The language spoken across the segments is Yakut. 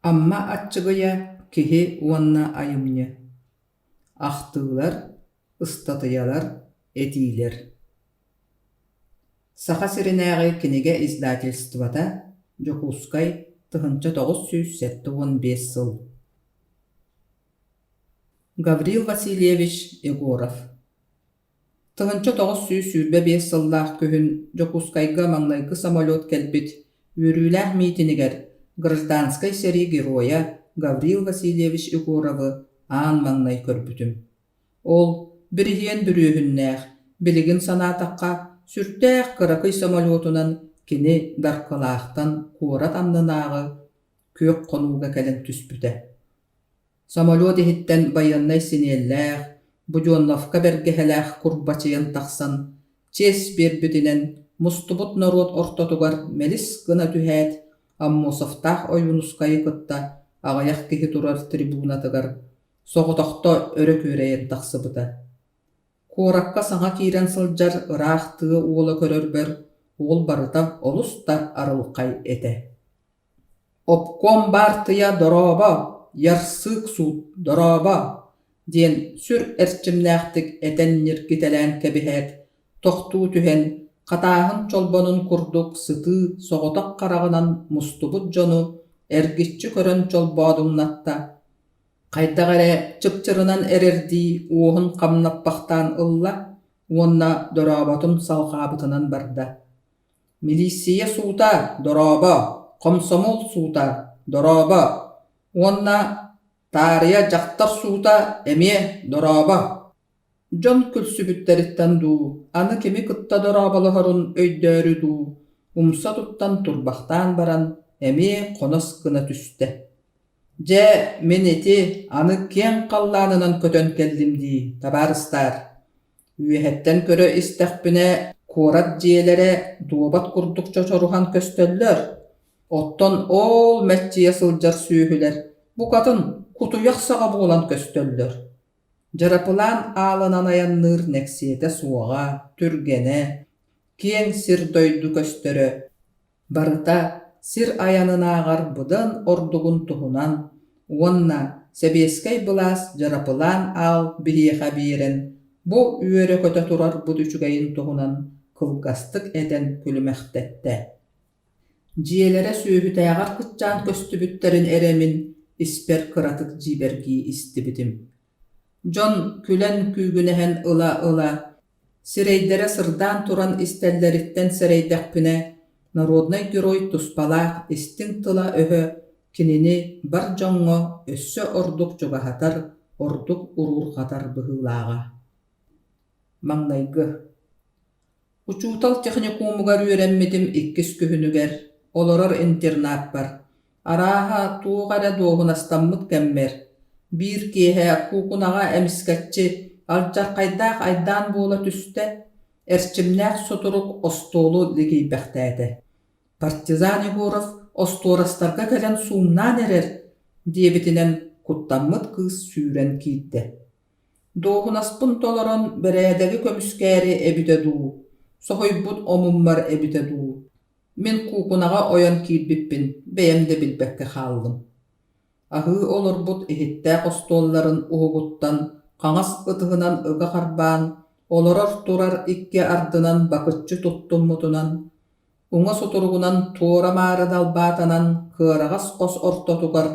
Амма Аччыгыйа «Киһи уонна айымньы» Ахтыылар, ыстатыйалар, этиилэр Саха сиринээҕи кинигэ издательствота, Дьокуускай, 1975 сыл Гаврил Васильевич Егоров 1925 сыллаах күһүн Дьокуускайга маҥнайгы самолет кэлбит үөрүүлээх миитинигэр гражданскай сэрии геройа Гаврил Васильевич Егоровы аан маҥнай көрбүтүм. Ол бириһиэн бүрүөһүннээх, билигин санаатахха, сүрдээх кыракый самолетунан кини Даркылаахтан куорат аннынааҕы күөх хонууга кэлэн түспүтэ. Самолет иһиттэн байыаннай синиэллээх, Буденновка бэргэһэлээх курбачыйан тахсан, чиэс биэрбитинэн мустубут норуот ортотугар мэлис гына түһээт, Аммосовтаах Ойуунускайы кытта аҕыйах киһи турар трибунатыгар соҕотохто өрө күөрэйэн тахсыбыта. Куоракка саҥа киирэн сылдьар ыраах тыа уола көрөрбөр уол барыта олус да арылхай этэ. «Обком баартыйа дорообо, Ярсык суут дорообо!» диэн сүр эрчимнээхтик этэн ньиргитэлээн кэбиһээт, тохтуу түһэн, хатааһын чолбонун курдук сытыы соҕотох хараҕынан мустубут дьону эргиччи көрөн чолбоодуҥнатта, хайдах эрэ чыпчырынан эрэрдии уоһун хамнаппахтаан ылла уонна дорооботун салҕаабытынан барда. Милииссийэ суута, дорообо, хомсомуол суута, дорообо уонна таарыйа дьахтар суута эмиэ дорообо. Дьон күлсүбүттэриттэн дуу, аны кими кытта дорооболоһорун өйдөөрү дуу, умса туттан турбахтаан баран, эмиэ хонос гына түстэ. Дьэ, мин ити аны киэҥ халлаанынан көтөн кэллим дии, табаарыстаар Үөһэттэн көрө истэхпинэ, куорат дьиэлэрэ дуобат курдук чочоруһан көстөллөр, оттон ол мэччийэ сылдьар сүөһүлэр букатын кутуйах саҕа буолан көстөллөр. Дьарапылаан аалынан айанныыр нэксиэтэ суоҕа, түргэнэ, киэҥ сир-дойду көстөрө Барыта сир айанынааҕар быдан ордугун туһунан уонна сэбиэскэй былаас дьарапылаан аал биһиэхэ биэрэн, бу үөрэ-көтө турарбыт үчүгэйин туһунан кылгастык этэн күлүмэхтэттэ. Дьиэлэрэ сүөһүтээҕэр кыччаан көстүбүттэрин эрэ мин испэр кыратык дьиибэргии истибитим. Дьон күлэн күүгүнэһэн ыла-ыла Сирэйдэрэ сырдаан туран истэллэриттэн сэрэйдэхпинэ, народнай герой туспалаах истиҥ тыла-өһө кинини бар дьоҥҥо өссө ордук чугаһатар, ордук уруурҕатар быһыылааҕа. Маҥнайгы Учуутал техникумугар үөрэммитим иккис күһүнүгэр, олорор интернаппар, арааһа, туох эрэ дуоһунастаммыт кэммэр, биир киэһэ куукунаҕа эмискэччи алдьархайдаах айдаан буола түстэ, эрчимнээх сутурук остуолу лигийбэхтээтэ. «Партизан Егоров остуорастарга кэлэн суумнаан эрэр» диэбитинэн куттаммыт кыыс сүүрэн киирдэ. Дуоһунаспын толорон бэрээдэги көмүскээри эбитэ дуу, соһуйбут омуммар эбитэ дуу, мин куукунаҕа ойон киирбиппин бэйэм да билбэккэ хааллым. Аһыы олорбут иһиттээх остуолларын уһугуттан хаҥас ытыһынан ыга харбаан, олорор-турар икки ардынан бакыччы туттуммутунан, уҥа сутуругунан туора-маары далбаатанан кыараҕас хос ортотугар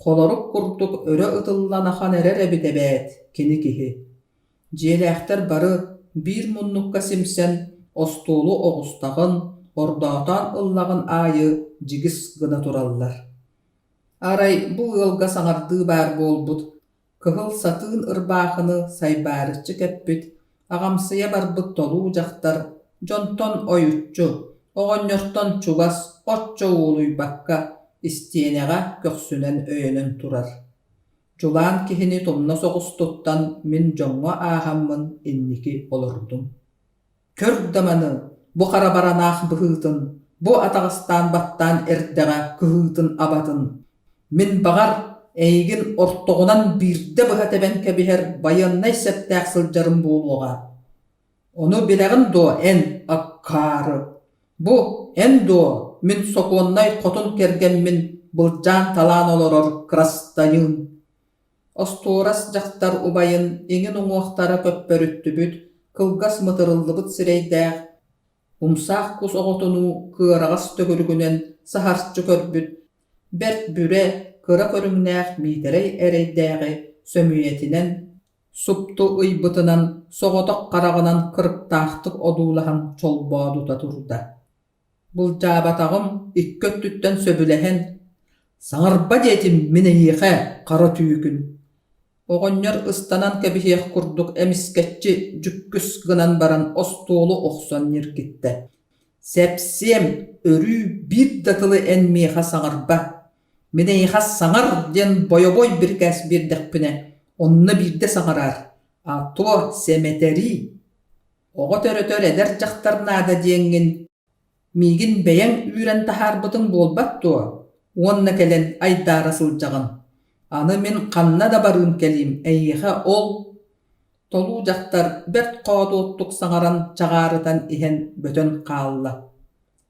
Холорук курдук өрө ытыллан ахан эрэр эбит эбээт кини киһи. Дьиэлээхтэр бары биир муннукка симсэн остуолу оҕустаҕын, ордоотоон ыллаҕын аайы дьигис гына тураллар. Арай бу ыалга саҥардыы баар буолбут кыһыл сатыын ырбаахыны сайбаарыччы кэппит, аҕамсыйа барбыт толуу дьахтар дьонтон ойуччу, оҕонньортон чугас оччо уолуйбакка, истиэнэҕэ көхсүнэн өйөнөн турар. Дьулаан киһини тумна соҕус туттан мин дьоҥҥо ааһаммын инники олордум. Көр да маны, бу хара баранаах быһыытын, бу атаҕастаан баттаан эрдэҕэ кыһыытын-абатын. Мин баҕар, эйигин ортоҕунан биирдэ быһа тэбэн кэбиһэр байыаннай сэптээх сылдьарым буолуоҕа. Ону билэҕин дуо эн, аккаары? Бу эн дуо, мин сокуоннай хотун кэргэммин. былдьаан-талаан олорор кырастайыын Остуорас дьахтар убайын иҥин уҥуохтара көппөрүттүбүт, кылгас мытырыллыбыт сирэйдээх, умсаах кус оҕотунуу кыараҕас төгүрүгүнэн саһарчы көрбүт, бэрт бүрэ, кыра көрүҥнээх Миитэрэй эрэйдээҕи сөмүйэтинэн супту ыйбытынан соҕотох хараҕынан кырыктаахтык одуулаһан чолбоодута турда. Былдьаабатаҕым икки өттүттэн сөбүлэһэн, «Саҥарба диэтим мин эйиэхэ, хара түүкүн!» Оҕонньор ыстанан кэбиһиэх курдук эмискэччи дьүккүс гынан баран остуолу охсон ньиргиттэ: «Сэпсиэм, өрүү биир да тылы эн миэхэ саҥарба! Мин эйиэхэ саҥар диэн бойобуой бирикээс биэрдэхпинэ, онно биирдэ саҥараар, а то сэмэтэрии!» Оҕо төрөтөр эдэр дьахтар наада диэҥҥин, миигин бэйэҥ үүрэн таһаарбытыҥ буолбат дуо? Уонна кэлэн айдаара сылдьаҕын. Аны мин ханна да барыым кэлиим, эйиэхэ ол Толуу дьахтар бэрт хоодуоттук саҥаран чаҕаарытан иһэн бөтөн хаалла.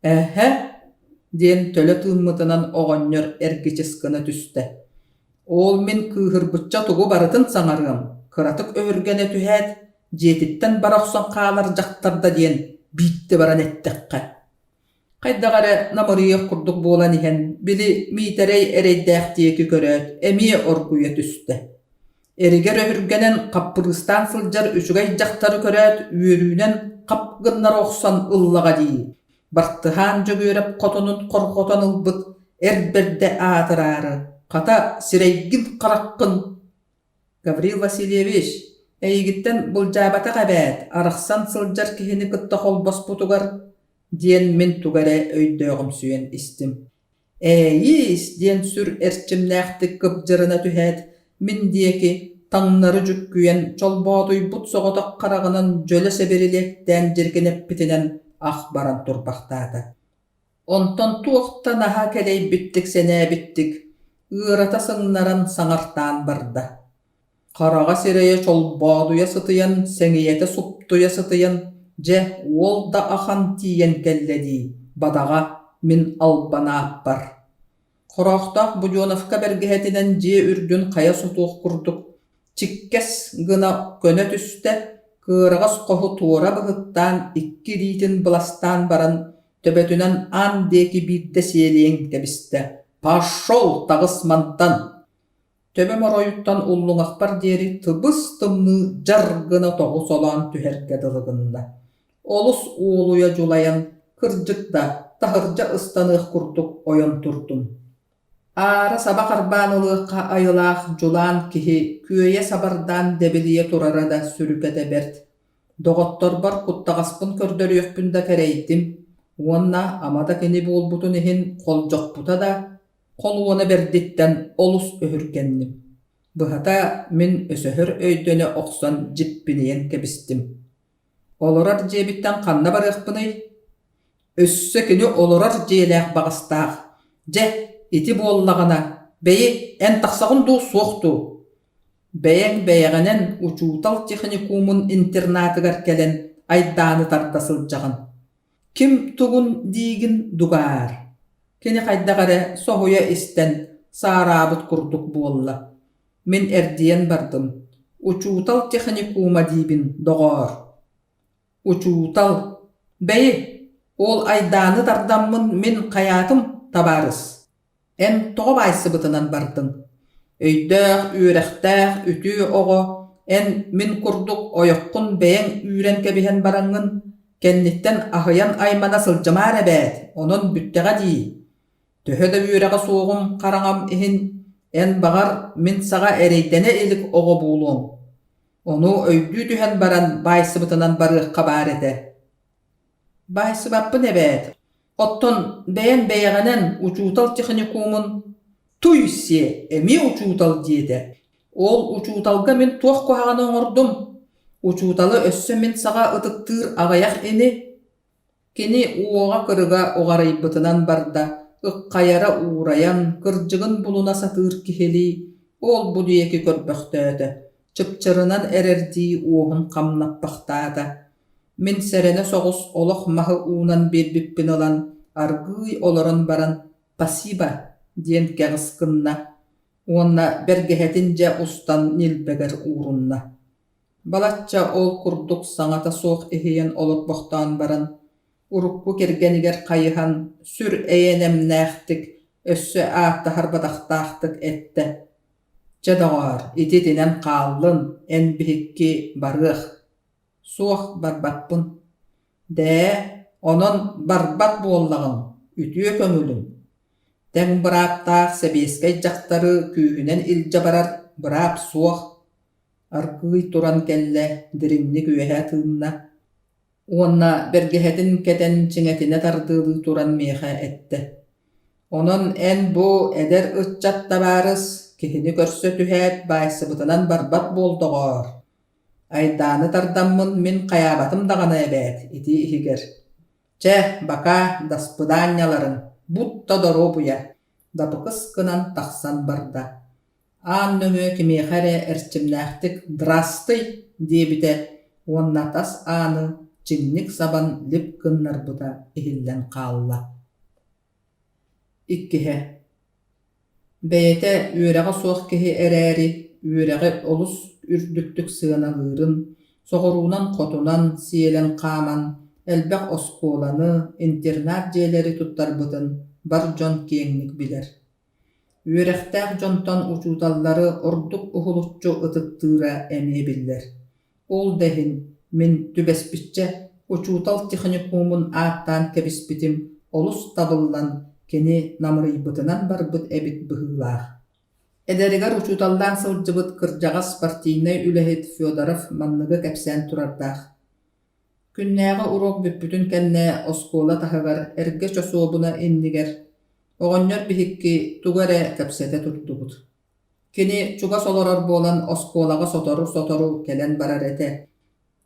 «Эһэ!» диэн төлө тыыммытынан оҕонньор эргичис гына түстэ. «Ол мин кыыһырбычча тугу барытын саҥарыам, кыратык өһүргэнэ түһээт, дьиэтиттэн бара охсон хаалар дьахтар да диэн биирдэ баран эттэххэ» Хайдах эрэ намырыйыах курдук буолан иһэн, били Миитэрэй эрэйдээх диэки көрөөт, эмиэ оргуйа түстэ. Эригэр өһүргэнэн хаппырыыстаан сылдьар үчүгэй дьахтары көрөөт, үөрүүнэн хап гыннара охсон ыллаҕа дии. Бартыһаан Дьөгүөрэп хотунун хорҕотон ылбыт эр бэрдэ аатыраары, хата, сирэйгин-хараххын Гаврил Васильевич, эйигиттэн былдьаабатах эбээт, арахсан сылдьар киһини кытта холбоспутугар, диэн мин тугу эрэ өйдөөҕүмсүйэн истим. «Ээйиис!» диэн сүр эрчимнээхтик кыбдьырына түһээт, мин диэки таҥнары дьүккүйэн, чолбоотуйбут соҕотох хараҕынан дьөлө сэбирилиэктээн дьиргинэппитинэн ах баран турбахтаата. Онтон туох да наһаа кэлэйбиттик сэнээбиттик, ыарата сыҥнаран саҥартаан барда. Хараҕа сирэйэ чолбоодуйа сытыйан, сэҥийэтэ суптуйа сытыйан, дьэ, уол да ахан тиийэн кэллэ дии, бадаҕа, мин албан ааппар. Хороохтоох Буденовка бэргэһэтинэн дьиэ үрдүн хайа сотуох курдук чиккэс гына көнө түстэ, кыараҕас хоһу туора быһыттаан икки илиитин быластаан баран, төбөтүнэн аан диэки биирдэ сиэлийэн кэбистэ: «Пошел, таҕыс мантан!» Төбөм оройуттан уллуҥахпар диэри тыбыс-тымныы дьар гына тоҕу солоон түһэргэ дылы гынна. Олус уолуйа дьулайан, кырдьык да, таһырдьа ыстаныах курдук ойон турдум. Аара саба харбаан ылыахха айылаах дьулаан киһи күөйэ сабардаан дэбилийэ турара да сүрүкэтэ бэрт. Доҕотторбор куттаҕаспын көрдөрүөхпүн да кэрэйдим уонна ама да кини буолбутун иһин холдьохпута да, Холуона бэрдиттэн олус өһүргэнним. Быһата, мин өсөһөр өйдөнө охсон дьиппинийэн кэбистим. Олорор дьиэбиттэн ханна барыахпыный? Өссө кини олорор дьиэлээх баҕастаах. Дьэ, ити буоллаҕына, бэйи, эн тахсаҕын дуу, суох дуу? Бэйэҥ бэйэҕинэн учуутал техникумун интернатыгар кэлэн айдааны тарда сылдьаҕын. Ким тугун диигин дугаар? Кини хайдах эрэ соһуйа истэн, саараабыт курдук буолла. Мин эрдийэн бардым. Учуутал техникума диибин, доҕоор. Учуутал. Бэйи, ол айдааны тардаммын мин хайаатым, табаарыс? Эн тоҕо баайсыбытынан бардыҥ? Өйдөөх, үөрэхтээх, үтүө оҕо, эн мин курдук ойоххун бэйэҥ үүрэн кэбиһэн бараҥҥын, кэнниттэн аһыйан аймана сылдьымаар эбээт, онон бүттэҕэ дии. Төһө да үөрэҕэ суоҕум хараҥам иһин, эн баҕар мин саҕа эрэйдэнэ илик оҕо буолуоҥ. Ону өйдүү түһэн баран баайсыбытынан барыахха баар этэ. Баайсыбаппын эбээт, Оттон бэйэм бэйэҕинэн учуутал техникумун туй-сиэ эмиэ учуутал диэтэ. Ол учууталга мин туох куһаҕаны оҥордум? Учууталы өссө мин саҕа ытыктыыр аҕыйах ини. Кини уоҕа-кырыга уҕарыйбытынан барда, ыххайара уурайан, кырдьыгын булуна сатыыр киһилии, ол-бу диэки көрбөхтөөтө, чыпчырынан эрэрдии уоһун хамнаппахтаата. Мин сэрэнэ соҕус олох маһы уунан биэрбиппин ылан, аргыый олорон баран «Спасибо!» диэн кэҕис гынна уонна бэргэһэтин дьэ устан ньилбэгэр уурунна. Балачча ол курдук саҥата суох иһийэн олорбохтоон баран, урукку кэргэнигэр хайыһан сүр эйэ-нэмнээхтик, өссө ааттаһар бадахтаахтык эттэ: «Чэ, доҕоор, ити итинэн хааллын, эн биһикки барыах». «Суох, барбаппын». «Дээ, онон барбат буоллаҕыҥ, үтүө көҥүлүҥ. Тэҥ бырааптаах сэбиэскэй дьахтары күүһүнэн илдьэ барар быраап суох». Аргыый туран кэллэ, дириҥник үөһэ тыынна уонна бэргэһэтин кэтэн чиҥэтинэ тардыалыы туран миэхэ эттэ: «Онон эн бу эдэр ыччат табаарыс киһини көрсө түһээт баайсыбытынан барбат буол доҕоор. Айдааны тардаммын мин хайаабатым даҕаны эбээт ити иһигэр. Чэ, бакаа, даспыдаанньаларын, бут да доруобуйа!» Дапыкыс гынан тахсан барда. Аан нөҥүө кимиэхэ эрэ эрчимнээхтик «Драстый!» диэбитэ уонна тас ааны чиҥник сабан лип гыннарбыта иһиллэн хаалла. Иккиһэ Бэйэтэ үөрэҕэ суох киһи эрээри, үөрэҕи олус үрдүктүк сыаналыырын, соҕуруунан-хотунан сиэлэн хааман элбэх оскуоланы, интернат дьиэлэри туттарбытын бар дьон киэҥник билэр. Үөрэхтээх дьонтон учууталлары ордук уһулуччу ытыктыыра эмиэ биллэр. Ол да иһин мин түбэспиччэ учуутал техникумун ааттаан кэбиспитим олус табыллан, кини намырыйбытынан барбыт эбит быһыылаах. Эдэригэр учууталлаан сылдьыбыт кырдьаҕас партийнай үлэһит Федоров манныгы кэпсээн турардаах: Күннээҕи уруок бүппүтүн кэннэ оскуола таһыгар эргэ чосуобуна иннигэр оҕонньор биһикки тугу эрэ кэпсэтэ турдубут. Кини чугас олорор буолан оскуолаҕа сотору-сотору кэлэн барар этэ.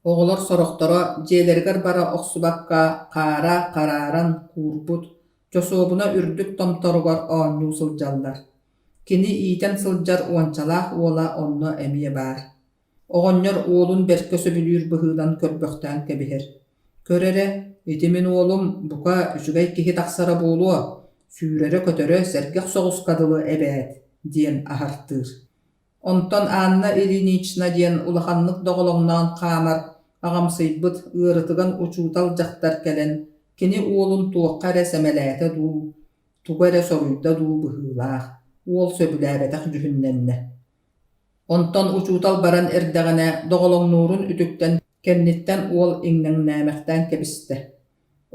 Оҕолор сорохторо дьиэлэригэр бара охсубакка хаара харааран куурбут, чосуобуна үрдүк томторугар оонньуу сылдьаллар. Кини иитэн сылдьар уончалаах уола онно эмиэ баар. Оҕонньор уолун бэркэ сөбүлүүр быһыынан көрбөхтөөн кэбиһэр: «Көр эрэ, ити мин уолум, бука, үчүгэй киһи тахсара буолуо, сүүрэрэ-көтөрө сэргэх соҕуска дылы эбээт» диэн аһартыыр. Онтон Анна Ильинична диэн улаханнык доҕолоҥноон хаамар, аҕамсыйбыт, ыарытыган учуутал дьахтар кэлэн, кини уолун туохха эрэ сэмэлээтэ дуу, тугу эрэ соруйда дуу быһыылаах, уол сөбүлээбэтэх дьүһүннэннэ. Онтон учуутал баран эрдэҕинэ доҕолоҥнуурун үтүктэн кэнниттэн уол иҥнэҥнээмэхтээн кэбистэ.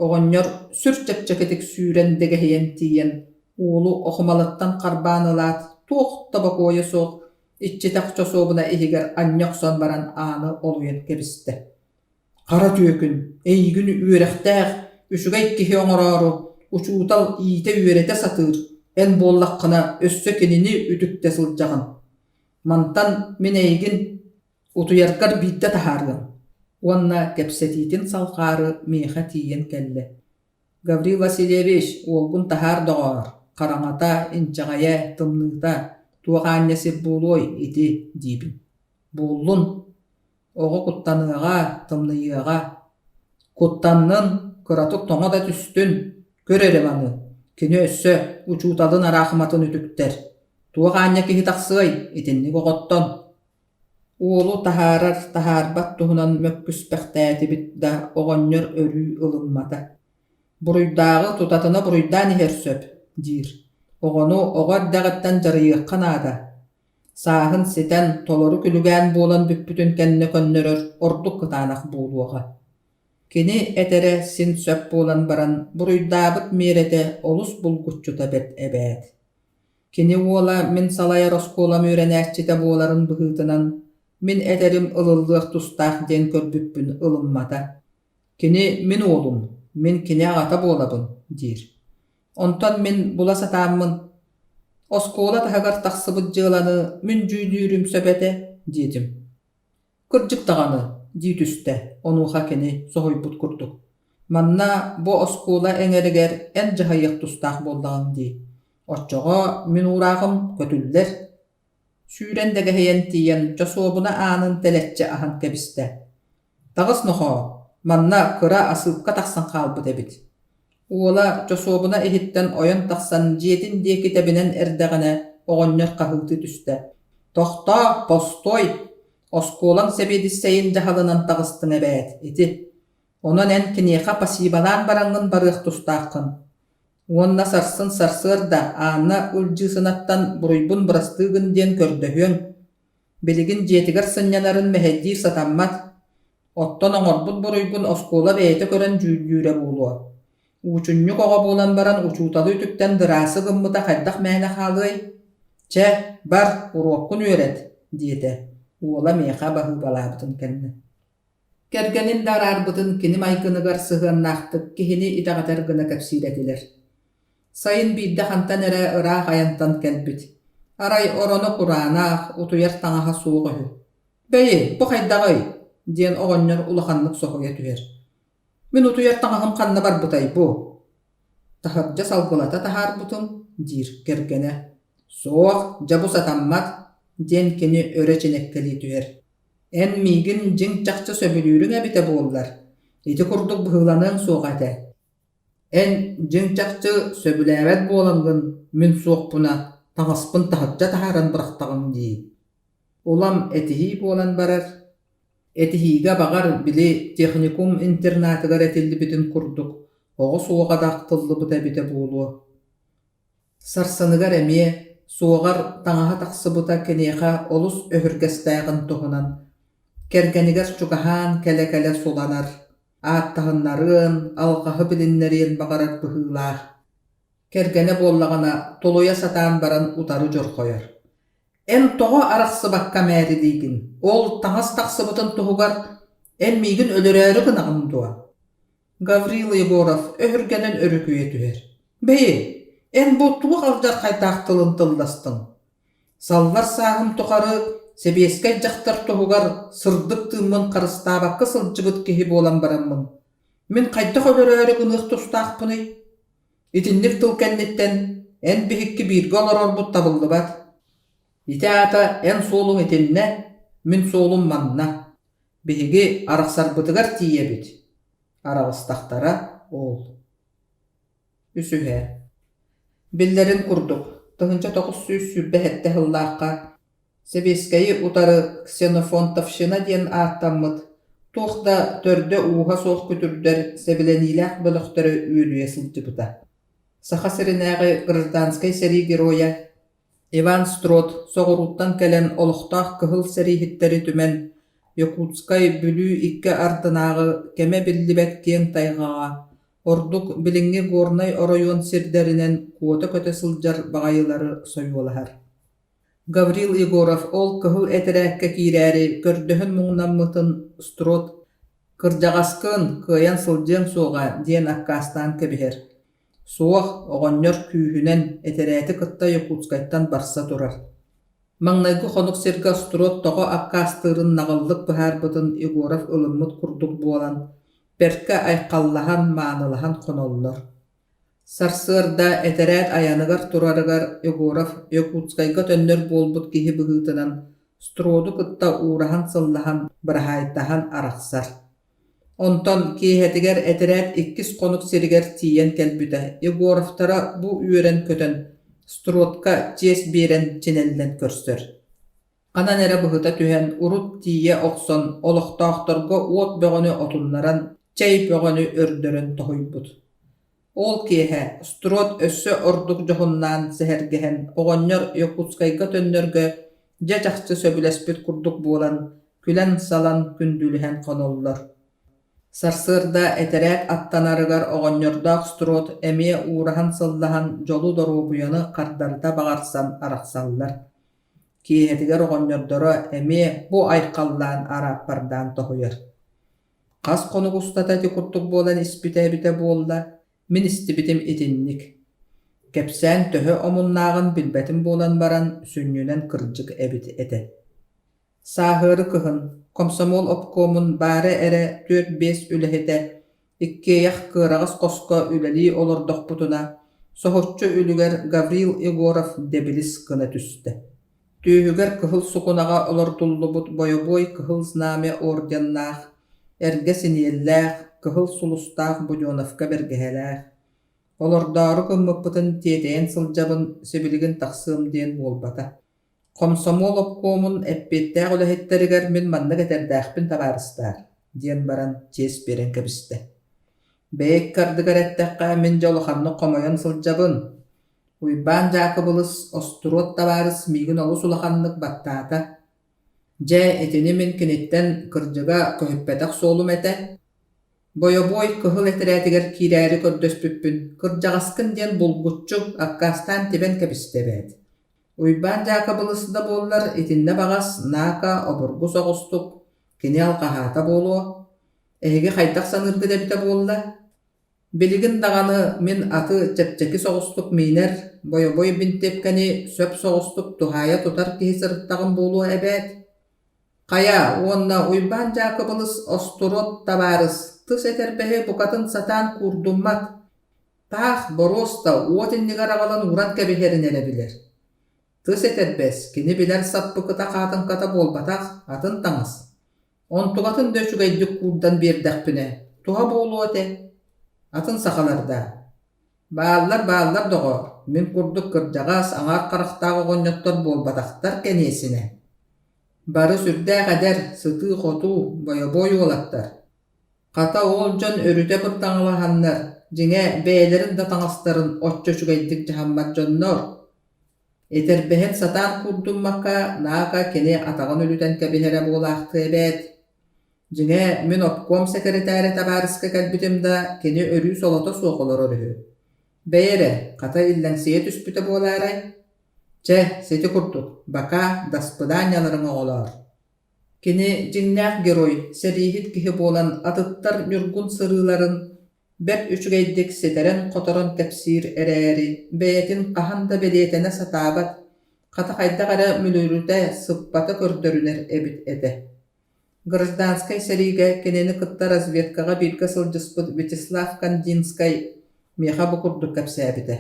Оҕонньор сүр чэпчэкитик сүүрэн дэгэһийэн тиийэн, уолу окумалыттан харбаан ылаат, туох да бокуойа суох иччитэх чосуобуна иһигэр анньа охсон баран ааны олуйан кэбистэ. Хара түөкүн, эйигин үөрэхтээх, үчүгэй киһи оҥороору учуутал иитэ-үөрэтэ сатыыр, эн буоллаххына өссө кинини үтүктэ сылдьаҕын. Мантан мин эйигин утуйаргар биирдэ таһаарыам уонна кэпсэтиитин салҕаары миэхэ тиийэн кэллэ. Гаврил Васильевич, уолгун таһаар доҕоор, хараҥата, инчэҕэйэ, тымныыта, туох аанньа сир буолуой ити диибин. Буоллун Оҕо куттаныаҕа, тымныйыаҕа. Куттаннын, кыратык тоҥо да түстүн, көр эрэ маны, кини өссө учууталын араахыматын үтүктэр. Туох аанньа киһи тахсыай итинник оҕоттон? Уолу таһаарар, таһаарбат туһунан мөккүспэхтээтибит да оҕонньор өрүү ылыммата. Буруйдааҕы тутатына буруйдаан иһэр сөп, диир. Оҕону оҕо эрдэҕиттэн дьарыйыахха наада. Сааһын ситэн, толору күлүгээн буолан бүппүтүн кэннэ көннөрөр ордук кытаанах буолуоҕа. Кини этэрэ син сөп буолан баран, буруйдаабыт миэрэтэ олус булгуччута бэрт эбээт. Кини уола мин салайар оскуолам үөрэнээччитэ буоларын быһыытынан, мин этэрим ылыллыах тустаах диэн көрбүппүн ылыммата. Кини мин уолум, мин кини аҕата буолабын диир. Онтон мин була сатааммын, «Оскуола таһыгар тахсыбыт дьыаланы мин дьүүллүүрүм сөп этэ» диэтим. «Кырдьык даҕаны» дии түстэ, онуоха кини соһуйбут курдук. «Манна бу оскуола эҥэригэр эн дьаһайыах тустаах буоллаҕыҥ дии. Оччоҕо мин уурааҕым көтүллэр» Сүүрэн дэгэһийэн тиийэн чосуобуна аанын тэлэччи аһан кэбистэ. «Таҕыс нохоо, манна кыра асыыпка тахсан хаалбыт эбит. Уола чосуобуна иһиттэн ойон тахсан дьиэтин диэки тэбинэн эрдэҕинэ оҕонньор хаһыытыы түстэ: «Тохтоо, постой! Оскуолаҥ сэбиэдиссэйин дьаһалынан таҕыстыҥ эбээт, ити. Онон эн киниэхэ пасибалаан бараҥҥын барыах тустааххын. Уонна сарсын сарсыарда Анна Ылдьыысынаттан буруйбун бырастыы гын диэн көрдөһүөҥ. Билигин дьиэтигэр сынньанарын мэһэйдиир сатаммат. Оттон оҥорбут буруйгун оскуола бэйэтэ көрөн дьүүллүүрэ буолуо. Уучунньук оҕо буолан баран учууталы үтүктэн дыраасы гыммыта хайдах мээнэ хаалыай? Чэ, бар, уруоккун үөрэт, диэтэ, уола миэхэ баһыыбалаабытын кэннэ. Кэргэнин да араарбытын кини майгыныгар сыһыаннаахтык киһини итэҕэтэр гына кэпсиир этилэр. Сайын биирдэ хантан эрэ ыраах айантан кэлбит. Арай ороно кураанах, утуйар таҥаһа суох үһү. «Бэйи, бу хайдаҕый?» диэн оҕонньор улаханнык соһуйа түһэр. «Мин утуйар таҥаһым ханна барбытай бу?» «Таһырдьа салгылата таһаарбытым» диир кэргэнэ. «Суох, дьэ бу сатаммат» диэн кини өрө чинэккэлии түһэр. «Эн миигин дьиҥ-чахчы сөбүлүүрүҥ эбитэ буоллар, ити курдук быһыыланыаҥ суоҕа этэ. Эн дьиҥ-чахчы сөбүлээбэт буолаҥҥын мин суохпуна таҥаспын таһырдьа таһааран бырахтаҕыҥ дии» Улам этиһии буолан барар. Этиһиигэ баҕар, били техникум интернатыгар этиллибитин курдук, оҕо суоҕа да ахтыллыбыта эбитэ буолуо. Сарсыныгар эмиэ суоҕар таҥаһа тахсыбыта киниэхэ олус өһүргэстээҕин туһунан кэргэнигэр чугаһаан кэлэ-кэлэ суланар, ааттаһыннарыан, алҕаһы билиннэриэн баҕарар быһыылаах. Кэргэнэ буоллаҕына тулуйа сатаан баран утары дьорҕойор. Эн тоҕо арахсыбакка мээрилиигин? Ол таҥас тахсыбытын туһугар эн миигин өлөрөөрү гынаҕын дуо? Гаврил Егоров өһүргэнэн өрүкүйэ түһэр. Бэйи, эн бу туох алдьархайдаах тылын тылластыҥ? Саллар сааһым тухары сэбиэскэй дьахтар туһугар сырдык тыыммын харыстаабакка сылдьыбыт киһи буолан бараммын, мин хайдах өлөрөөрү гыныах тустаахпыный? Итинник тыл кэнниттэн эн биһикки бииргэ олорорбут табыллыбат. Ити аата эн суолуҥ итиннэ, мин суолум манна. Биһиги арахсарбытыгар тиийэбит. Араҕыстахтара ол. Үсүһэ. Биллэрин курдук, 1927 сыллаахха Сэбиэскэйи утары ксенофонтовщина диэн ааттаммыт, туох да төрдө-ууһа суох күтүрдэр сэбилэниилээх бөлөхтөрө үөдүйэ сылдьыбыта. Саха сиринээҕи гражданскай сэрии геройа Иван Строд соҕурууттан кэлэн олохтоох кыһыл сэрииһиттэри түмэн Якутскай, Бүлүү икки ардынааҕы кэмэ биллибэт киэҥ тайҕаҕа, ордук билиҥҥи Горнай оройуон сирдэринэн куота көтө сылдьар баҕайылары сойуолаһар. Гаврил Егоров ол кыһыл этэрээккэ киирээри көрдөһөн муҥнаммытын Строд «Кырдьаҕаскын, кыайан сылдьыаҥ суоҕа» диэн аккаастаан кэбиһэр. Суох, оҕонньор күүһүнэн этэрээти кытта Якутскайтан барса турар. Маҥнайгы хонук сиргэ Строд тоҕо аккаастыырын наҕыллык быһаарбытын Егоров ылыммыт курдук буолан, бэркэ айхаллаһан, маанылаһан хоноллор. Сарсыарда этэрээт айаныгар турарыгар Егоров Якутскайга төннөр буолбут киһи быһыытынан Строду кытта уураһан-сыллаһан, быраһаайтаһан арахсар. Онтон киэһэтигэр этэрээт иккис хонук сиригэр тиийэн кэлбитэ, Егоровтара бу үөрэн-көтөн, Стродка чиэс биэрэн чинэллэн көрсөр. Ханан эрэ быһыта түһэн, урут тиийэ охсон, олохтоохторго уот бөҕөнү отуннаран, чэй бөҕөнү өрдөрөн тоһуйбут. Ол киэһэ Строд өссө ордук дьоһуннаан сэһэргэһэн, оҕонньор Якутскайга төннөргө дьэ чахчы сөбүлэспит курдук буолан, күлэн-салан, күндүлүһэн хоноллор. Сарсыарда этэрээт аттанарыгар оҕонньордоох Строд эмиэ уураһан-сыллаһан дьолу-доруобуйаны хардарыта баҕарсан арахсаллар. Киэһэтигэр оҕонньордоро эмиэ бу айхаллаан арааппардаан тоһуйар. Хас хонук устата ити курдук буолан испитэ эбитэ буолла, мин истибитим итинник. Кэпсээн төһө омуннааҕын билбэтим буолан баран, сүнньүнэн кырдьык эбит этэ. Сааһыары кыһын комсомол обкомун баара эрэ түөрт-биэс үлэһитэ иккиэйэх кыараҕас хоско үлэлии олордохпутуна, соһуччу үлүгэр Гаврил Егоров дэбилис гына түстэ. Түөһүгэр кыһыл сукунаҕа олордуллубут бойобуой Кыһыл Знамя орденнаах, эргэ синиэллээх, кыһыл сулустаах буденовка бэргэһэлээх. Олордоору гыммыппытын тиэтэйэн сылдьабын, сибилигин тахсыам диэн буолбата. Хомсомуол обкуомун эппиэттээх үлэһиттэригэр мин маннык этэрдээхпин табаарыстаар, диэн баран чиэс биэрэн кэбистэ. Бэйэ икки ардыгар эттэххэ, мин дьэ улаханнык хомойон сылдьабын. Уйбаан Дьаакыбылыс остуруот табаарыс миигин олус улаханнык баттаата. Дьэ, итини мин киниттэн, кырдьыга, көһүппэтэх суолум этэ. Бойобуой кыһыл этэрээтигэр киирээри көрдөспүппүн, кырдьаҕаскын диэн булгуччу аккаастаан тибэн кэбистэ эбээт. Уйбаан Дьаакыбылыс да буоллар, итиннэ баҕас Наака обургу соҕустук кини алҕаһаата буолуо. Эһиги хайдах саныыргыт эбитэ буолла? Билигин даҕаны мин аты чэпчэки соҕустук миинэр, бойобуой бинтиэпкэни сөп соҕустук туһаайа тутар киһи сырыттаҕым буолуо эбээт. Хайа уонна Уйбаан Дьаакыбылыс остуруот табаарыс тыс этэрбэһи букатын сатаан куурдуммат, таах боруоста уот иннигэр аҕалан ууран кэбиһэрин эрэ билэр. Тыс этэрбэс кини билэр саппыкыта хаатыҥката буолбатах, атын таҥас. Онтукатын да үчүгэйдик куурдан биэрдэхпинэ, туһа буолуо этэ. Атын сахалар даа. Бааллар, бааллар, доҕоор, мин курдук кырдьаҕас, аҥаар харахтаах оҕонньоттор буолбатахтар кэниэсинэ. Бары сүрдээх эдэр, сытыы-хотуу, бойобуой уолаттар. Хата ол дьон өрүтэ бырдаҥалаһаннар, дьиҥэ, бэйэлэрин да таҥастарын оччо үчүгэйдик дьаһаммат дьоннор. Этэрбэһин сатаан куурдуммакка, Наака кини атаҕын үлүтэн кэбиһэрэ буолаахтыа эбээт. Дьиҥэ, мин обком сэкирэтээрэ табаарыска кэлбитим да, кини өрүү солото суох олорор үһү. Бэйэ эрэ, хата иллэҥсийэ түспүтэ буолаарай? Чэ, сити курдук, бакаа, даспыдаанньаларыҥ оҕолоор. Кини дьиҥнээх герой, сэрииһит киһи буолан атыттар ньургун сырыыларын бэрт үчүгэйдик ситэрэн-хоторон кэпсиир эрээри, бэйэтин хаһан да бэлиэтэнэ сатаабат, хата хайдах эрэ мүлүрүтэ сыппата көрдөрүнэр эбит этэ. Гражданскай сэриигэ кинини кытта разведкаҕа бииргэ сылдьыспыт Вячеслав Кандинскай миэхэ бу курдук кэпсээбитэ.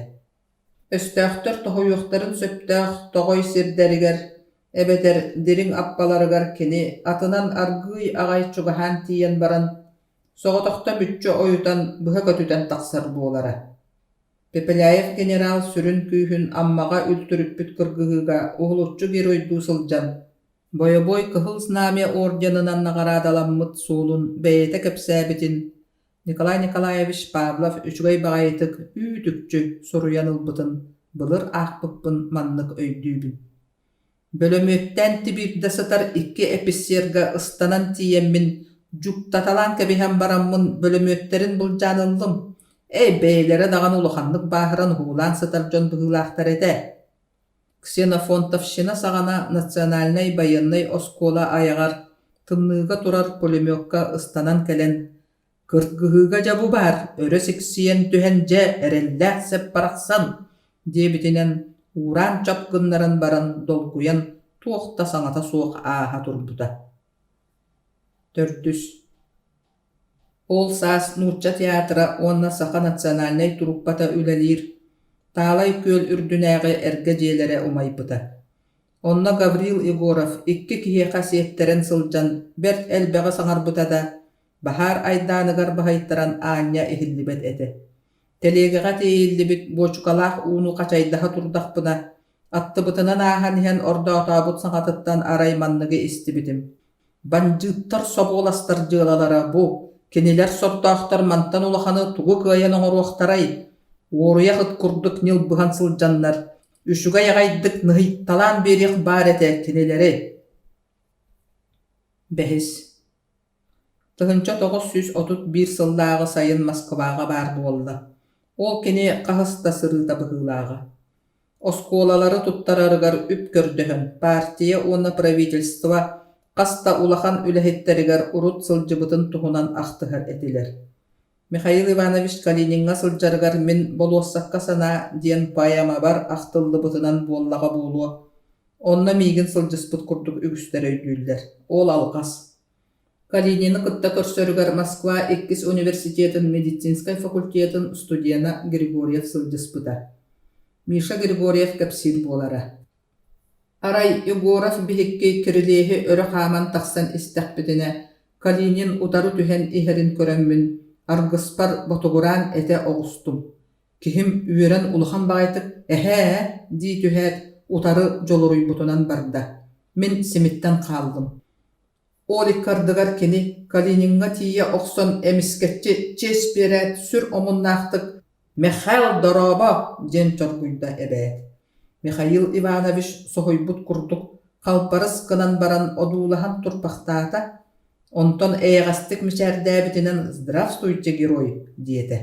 Өстөөхтөр тоһуйуохтарын сөптөөх тоҕой сирдэригэр эбэтэр дириҥ аппаларыгар кини атынан аргыый аҕай чугаһаан тиийэн баран, соҕотохто мүччү ойутан быһа көтүтэн тахсар буолара. Пепеляев генерал сүрүн күүһүн Аммаҕа үлтүрүппүт кыргыһыыга уһулуччу геройдуу сылдьан, бойобуой Кыһыл Знамя орденынан наҕараадаламмыт суолун бэйэтэ кэпсээбитин Николай Николаевич Павлов үчүгэй баҕайытык үүт-үкчү суруйан ылбытын былыр аахпыппын маннык өйдүүбүн. Бөлөмүөттээн тибиирдэ сытар икки эписиэргэ ыстанан тиийэммин дьуктаталаан кэбиһэн бараммын бөлөмүөттэрин былдьаан ыллым. Эй, бэйэлэрэ даҕаны улаханнык бааһыран уһуулаан сытар дьон быһыылаахтар этэ. Ксенофонтовщина саҕана национальнай байыаннай оскуола айаҕар тымныыга турар пулемекка ыстанан кэлэн «Кыргыһыыга дьэ бу баар, өрө сиксийэн түһэн дьэ, эрэллээх сэп барахсан!» диэбитинэн уураан чоп гыннаран баран долгуйан туох да саҥата суох ааһа турбута. Төрдүс Ол саас Нуучча театра уонна Саха национальнай труппата үлэлиир Таалай күөл үрдүнээҕи эргэ дьиэлэрэ умайбыта. Онно Гаврил Егоров икки киһиэхэ сиэттэрэн сылдьан бэрт элбэҕи саҥарбыта да, баһаар айдааныгар баһыйтаран аанньа иһиллибэт этэ. Тэлиэгэҕэ тиэйиллибит буочукалаах ууну хачайдаһа турдахпына, аттыбытынан ааһан иһэн ордоотообут саҥатыттан арай манныгы истибитим: Бандьыыттар собуоластар дьыалалара бу, кинилэр сордоохтор мантан улаханы тугу кыайан оҥоруохтарай, уоруйах ыт курдук ньылбыһан сылдьаннар, үчүгэй аҕайдык ныһыйталаан биэриэх баар этэ кинилэри. Бэһис 1931 сыллааҕы сайын Москваҕа баар буолла. Ол кини хаһыс да сырыыта быһыылааҕа. Оскуолалары туттарарыгар үп көрдөһөн, партия уонна правительство хас да улахан үлэһиттэригэр урут сылдьыбытын туһунан ахтыһар этилэр. Михаил Иванович Калиниҥҥа сылдьарыгар мин «Болуоссакка санаа» диэн поэмабар ахтыллыбытынан буоллаҕа буолуо, онно миигин сылдьыспыт курдук үгүстэр өйдүүллэр. Ол алҕас. Калинины кытта көрсөрүгэр Москва иккис университетын медицинскэй факультетын студена Григорьев сылдьыспыта. Миша Григорьев кэпсиир буолара. Арай Егоров биһикки кирилиэһи өрө хааман тахсан истэхпитинэ, Калинин утары түһэн иһэрин көрөммүн, аргыспар ботугураан этэ оҕустум. Киһим үөрэн улахан баҕайытык «Эһээ» дии түһээт, утары дьолоруйбутунан барда. Мин симиттэн хааллым. Ол икки ардыгар кини Калиниҥҥа тиийэ охсон эмискэччи чиэс биэрээт сүр омуннаахтык «Михаил, дорообо!» диэн чоргуйда эбээт. Михаил Иванович соһуйбут курдук халбарыс гынан баран одуулаһан турбахтаата, онтон эйэҕэстик мичээрдээбитинэн «Здравствуйте, герой!» диэтэ.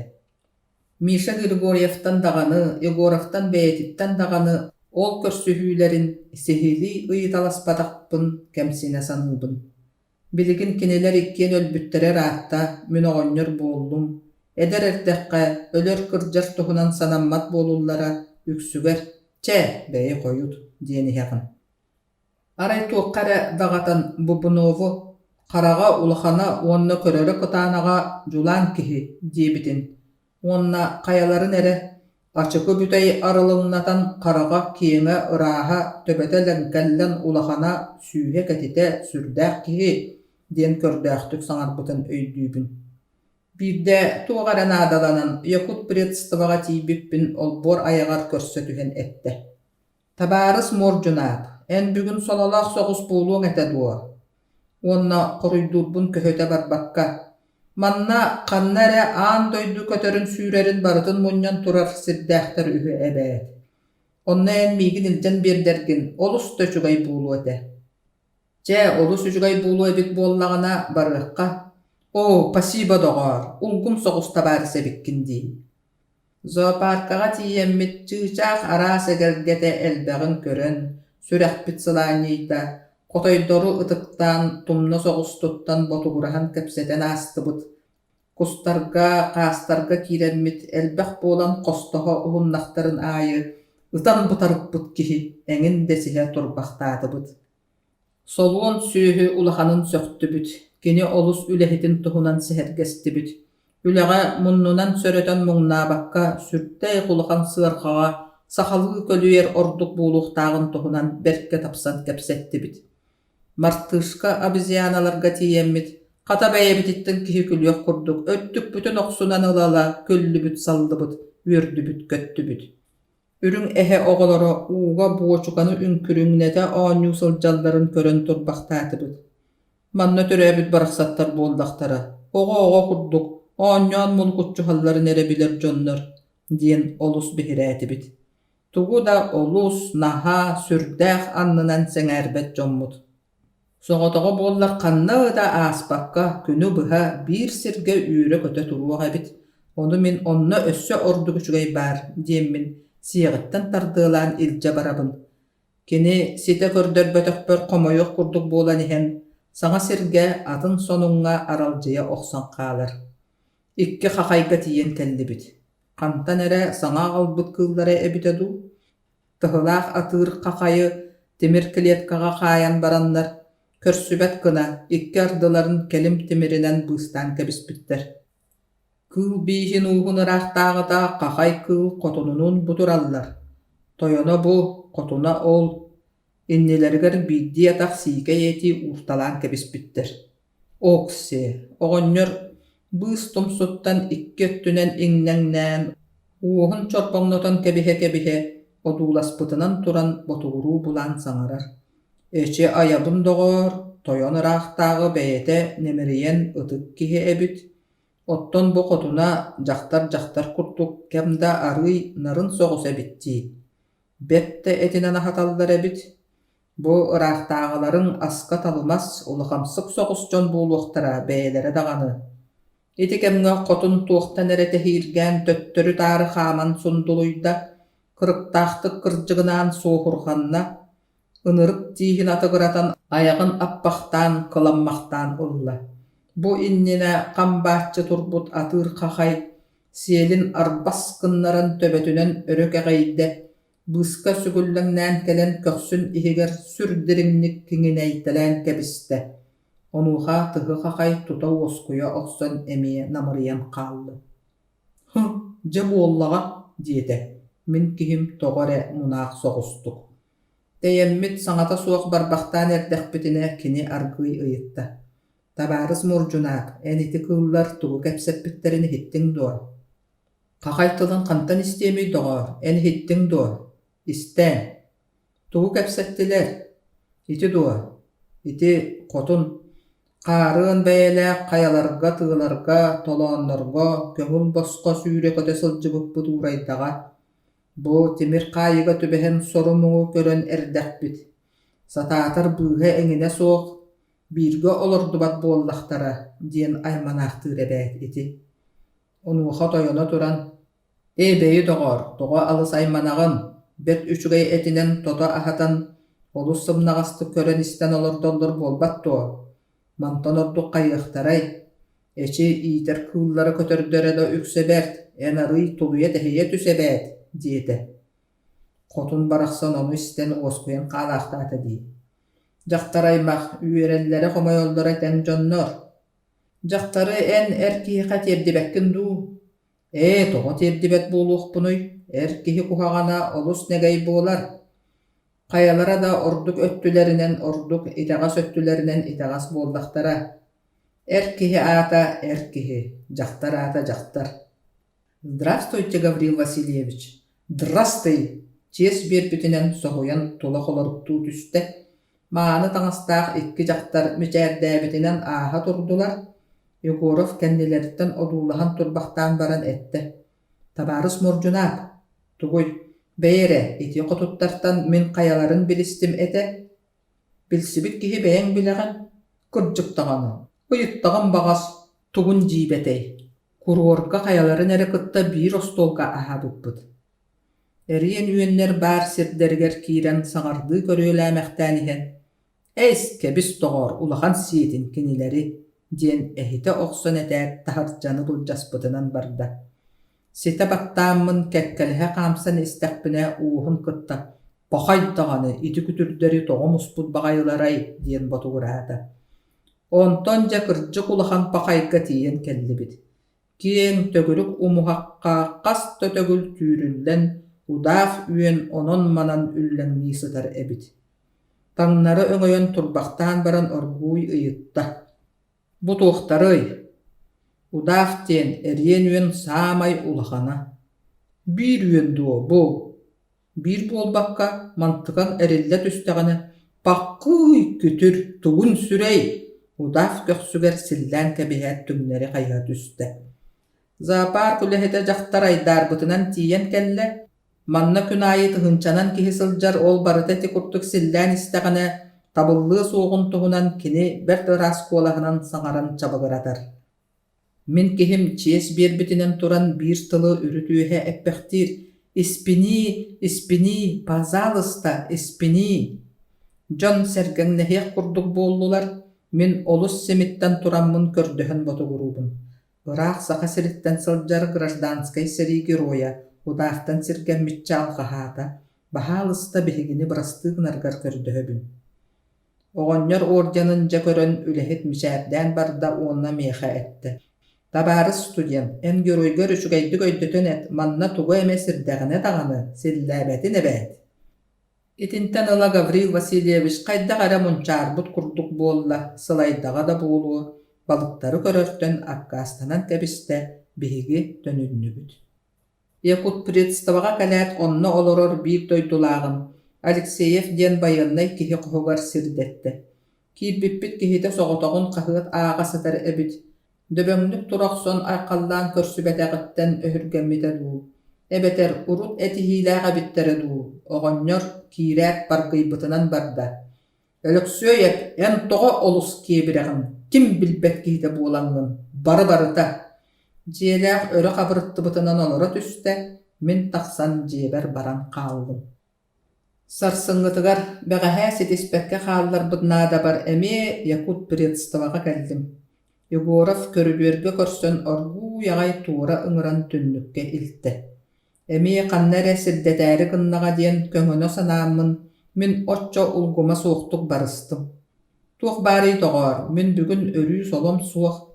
Миша Григорьевтан даҕаны, Егоровтан бэйэтиттэн даҕаны ол көрсүһүүлэрин сиһилии ыйыталаспатахпын кэмсинэ саныыбын. Билигин кинилэр иккиэн өлбүттэрэ ыраатта, мин оҕонньор буоллум. Эдэр эрдэххэ, өлөр-кырдьар туһунан санаммат буолуллара үксүгэр «Чэ, бэйи хойут» диэн иһэҕин. Арай туохха эрэ даҕатан Бубунову «хараҕа улахана уонна көрөрө кытаанаҕа дьулаан киһи» диэбитин уонна хайаларын эрэ ачыкы бүтэй арылыҥнатан хараҕа киэҥэ ырааһа, төбөтө лэҥкэллэн улахана, сүүһэ кэтитэ сүрдээх киһи диэн көрдөөхтүк саҥарбытын өйдүүбүн. Биирдэ туох эрэ наадаланан Якутпредствоҕа тиийбиппин олбуор айаҕар көрсө түһэн эттэ: «Табаарыс Муордьунаап, эн бүгүн сололоох соҕус буолуоҥ этэ дуо?» Уонна хоруйдуурбун көһүтэ барбакка: «Манна ханна эрэ аан дойду көтөрүн-сүүрэрин барытын мунньан турар сирдээхтэр үһү эбээт. Онно эн миигин илдьэн биэрдэргин олус да үчүгэй буолуо этэ». «Чэ, олус үчүгэй буолуо эбит буоллаҕына, барыахха. Оо, спасибо, доҕоор, улгум соҕус табаарыс эбиккин дии» Зоопаркаҕа тиийэммит чыычаах араас эгэлгэтэ элбэҕин көрөн, сүрэхпит сылаанньыйда, хотойдору ытыктаан, тумна соҕус туттан ботугураһан кэпсэтэн аастыбыт. Кустарга, хаастарга киирэммит элбэх буолан хостоһо уһуннахтарын аайы ытан бытарыппыт киһи эҥин дэсиһэ турбахтаатыбыт. Солуон сүөһү улаханын сөхтүбүт, кини олус үлэһитин туһунан сэһэргэстибит, үлэҕэ муннунан сөрөтөн муҥнаабакка сүрдээх улахан сыарҕаҕа сахалыы көлүйэр ордук буолуохтааҕын туһунан бэркэ тапсан кэпсэттибит. Мартышка обезьяналарга тиийэммит, хата бэйэбититтэн киһи күлүөх курдук өттүкпүтүн охсунан ыла-ыла күллүбүт-саллыбыт, үөрдүбүт-көттүбүт. Үрүҥ эһэ оҕолоро ууга буочуканы үҥкүрүҥнэтэ оонньуу сылдьалларын көрөн турбахтаатыбыт. Манна төрөөбүт барахсаттар буоллахтара, оҕо-оҕо курдук оонньоон мулгуччуһалларын эрэ билэр дьоннор диэн олус биһирээтибит. Тугу да олус, наһаа, сүрдээх аннынан сэҥээрбэт дьоммут. Соҕотоҕо буоллар ханна да ааспакка күнү быһа биир сиргэ үөрэ-көтө туруох эбит, ону мин онно өссө ордук үчүгэй баар диэммин сиэҕиттэн тардыалаан илдьэ барабын. Кини ситэ көрдөрбөтөхпөр хомойуох курдук буолан иһэн, саҥа сиргэ атын сонуҥҥа аралдьыйа охсон хаалар. Икки хахайга тиийэн кэллибит. Хантан эрэ саҥа аҕалбыт кыыллара эбитэ дуу? Тыһылаах атыыр хахайы тимир клеткаҕа хаайан бараннар, көрсүбэт гына икки ардыларын кэлим тимиринэн быыстаан кэбиспиттэр. Кыыл бииһин ууһун ыраахтааҕыта хахай кыыл хотунунуун бутураллар. Тойоно бу, хотуна ол. Иннилэригэр биирдии атах сиикэй эти уурталаан кэбиспиттэр. Окси, оҕонньор быыс тумсуттан икки өттүнэн иҥнэҥнээн, уоһун чорбоҥнотон кэбиһэ-кэбиһэ, одууласпытынан туран ботугуруу булан саҥарар: «Эчи айабын доҕоор, тойон ыраахтааҕы бэйэтэ нэмирийэн ытык киһи эбит, оттон бу хотуна дьахтар-дьахтар курдук кэм да арыый нарын соҕус эбит дии, бэрт да этинэн аһаталлар эбит, Бу ыраахтааҕыларыҥ аска талымас, улахамсык соҕус дьон буолуохтара бэйэлэрэ даҕаны. Ити кэмҥэ хотун туохтан эрэ тэһииргээн төттөрү-таары хааман сундулуйда, кырыктаахтык кырдьыгынаан суоһурҕанна, ынырык тииһин атыгыратан айаҕын аппахтаан кыламмахтаан ылла. Бу иннинэ хам бааччы турбут атыыр хахай сиэлин арбас гыннаран төбөтүнэн өрө кэҕийдэ, Быыска сүгүллэҥнээн кэлэн көхсүн иһигэр сүр дириҥник киҥинэйтэлээн кэбистэ, онуоха тыһы хахай тута уоскуйа охсон эмиэ намырыйан хаалла: «Һы, дьэ буоллаҕа» диэтэ, мин киһим тоҕо эрэ мунаах соҕустук. Тэйэммит саҥата суох барбахтаан эрдэхпитинэ кини аргыый ыйытта: «Табаарыс Мордьунаак, эн ити кыыллар тугу кэпсэппиттэрин иһиттиҥ дуо?» Хахай тылын хантан истиэмий доҕоор, эн иһиттиҥ дуо? Истэн. Тугу кэпсэттилэр? Ити дуо? Ити, хотун, хаарыан бэйэлээх хайаларга, тыаларга, толооннорго көҥүл босхо сүүрэ-көтө сылдьыбыппыт уурайдаҕа. Бу тимир хаайыыга түбэһэн сору-муҥу көрөн эрдэхпит. Сатаатар быыһа эҥинэ суох, бииргэ олордубат буоллахтара диэн айманаахтыыр эбээт ити. Онуоха тойоно туран: «Ээ, бэйи доҕоор, тоҕо алыс айманаҕын, бэрт үчүгэй этинэн тото аһатан, олус сымнаҕастык көрөн-истэн олордоллор буолбат дуо? Мантан ордук хайыахтарай? Эчи, иитэр кыыллара көтөрдөрө да үксэ бэрт, эн арыый тулуйа-тэһийэ түс эбээт» диэтэ. Хотун барахсан ону истэн уоскуйан хаалаахтаата дии. Дьахтар аймах үөрэллэрэ-хомойоллоро тэҥ дьоннор. Дьахтары эн эр киһиэхэ тиэрдибэккин дуу? Ээ, тоҕо тиэрдибэт буолуохпунуй, эр киһи куһаҕана олус нэгэй буолар. Хайалара да ордук өттүлэринэн ордук, итэҕэс өттүлэринэн итэҕэс буоллахтара. Эр киһи аата эр киһи, дьахтар аата дьахтар. Здравствуйте, Гаврил Васильевич. Драстый! чиэс биэрбитинэн соһуйан тула холоруктуу түстэ. Мааны таҥастаах икки дьахтар мичээрдээбитинэн ааһа турдулар. Егоров кэннилэриттэн одуулаһан турбахтаан баран эттэ: «Табаарыс Мордьунаап, тугуй, бэйэ эрэ, ити хотуттартан мин хайаларын билистим этэ? Билсибит киһи бэйэҥ билэҕин, кырдьык даҕаны, ыйыттаҕым баҕас, тугун дьиибэтэй? Куруорка хайаларын эрэ кытта биир остуолга аһаабыппыт. Эриэн үөннэр баар сирдэригэр киирэн саҥардыы көрүөлээмэхтээн иһэн: «Эс, кэбис доҕоор, улахан сиэтин кинилэри» диэн эһитэ охсон этээт таһырдьаны былдьаспытынан барда. Ситэ баттааммын кэккэлэһэ хаамсан истэхпинэ уоһун кытта «Пахай даҕаны, ити күтүрдэри тоҕо муспут баҕайыларай» диэн ботугураата. Онтон дьэ кырдьык улахан пахайга тиийэн кэллибит. Киэҥ, төгүрүк умуһахха хас да төгүл түүрүллэн, удаах үөн онон-манан үллэҥнии сытар эбит. Таҥнары өҥөйөн турбахтаан баран оргууй ыйытта: «Бу туохтарый?» Удаах диэн эриэн үөн саамай улахана. «Биир үөн дуо бу?» Биир буолбакка, мантыкаҥ эриллэ түстэҕинэ, «Паккыый, күтүр, тугун сүрэй!» Удаах көхсүгэр силлээн кэбиһээт түҥнэри хайыһа түстэ. Зоопарк үлэһитэ дьахтар айдаарбытынан тиийэн кэллэ. Манна күн аайы тыһыынчанан киһи сылдьар, ол барыта ити курдук силлээн истэҕинэ, табыллыа суоҕун туһунан кини бэрт ыраас куолаһынан саҥаран чабыгыратар. Мин киһим чиэс биэрбитинэн туран биир тылы үрүт-үөһэ эппэхтиир: «Испинии, испинии, пожалуйста, испинии!» Дьон сэргэҥнэһиэх курдук буоллулар, мин олус симиттэн тураммын көрдөһөн ботугуруубун. Ыраах Саха сириттэн сылдьар гражданскай сэрии геройа удаахтан сиргэммиччэ алҕаһаата, баһаалыста биһигини бырастыы гынаргар көрдөһөбүн. Оҕонньор орденын дьэ көрөн үлэһит мичээрдээн барда уонна миэхэ эттэ: «Табаарыс студент, эн геройгар үчүгэйдик өйдөтөн эт, манна тугу эмэ сирдэҕинэ даҕаны, силлээбэтин эбээт!» Итинтэн ыла Гаврил Васильевич хайдах эрэ мунчаарбыт курдук буолла, сылайдаҕа да буолуо, балыктары көрөртөн аккаастанан кэбистэ, биһиги төнүннүбүт. Якутпредствоҕа кэлээт онно олорор биир дойдулааҕым Алексеев диэн байыаннай киһи хоһугар сирдэттэ. Киирбиппит киһитэ соҕотоҕун хаһыат ааҕа сытар эбит. Дөбөҥнүк тура охсон айхаллаан көрсүбэтэҕиттэн өһүргэммитэ дуу, эбэтэр урут этиһиилээх эбиттэрэ дуу, оҕонньор киирээт баргыйбытынан барда. Өлөксүөйэп, эн тоҕо олус киэбирэҕин, ким билбэт киһитэ буолаҥҥын, бары-барыта Дьиэлээх өрө хабырыттыбытынан олоро түстэ, мин тахсан дьиэбэр баран хааллым. Сарсыҥҥытыгар бэҕэһээ ситиспэккэ хаалларбыт наадабар эмиэ Якутпредствоҕа кэллим. Егоров көрүдүөргэ көрсөн оргууй аҕай туора ыҥыран түннүккэ илтэ. Эмиэ ханна эрэ сирдэтээри гыннаҕа диэн көҥөнө санааммын, мин оччо улгума суохтук барыстым. Туох баарый доҕоор, мин бүгүн өрүү солом суох.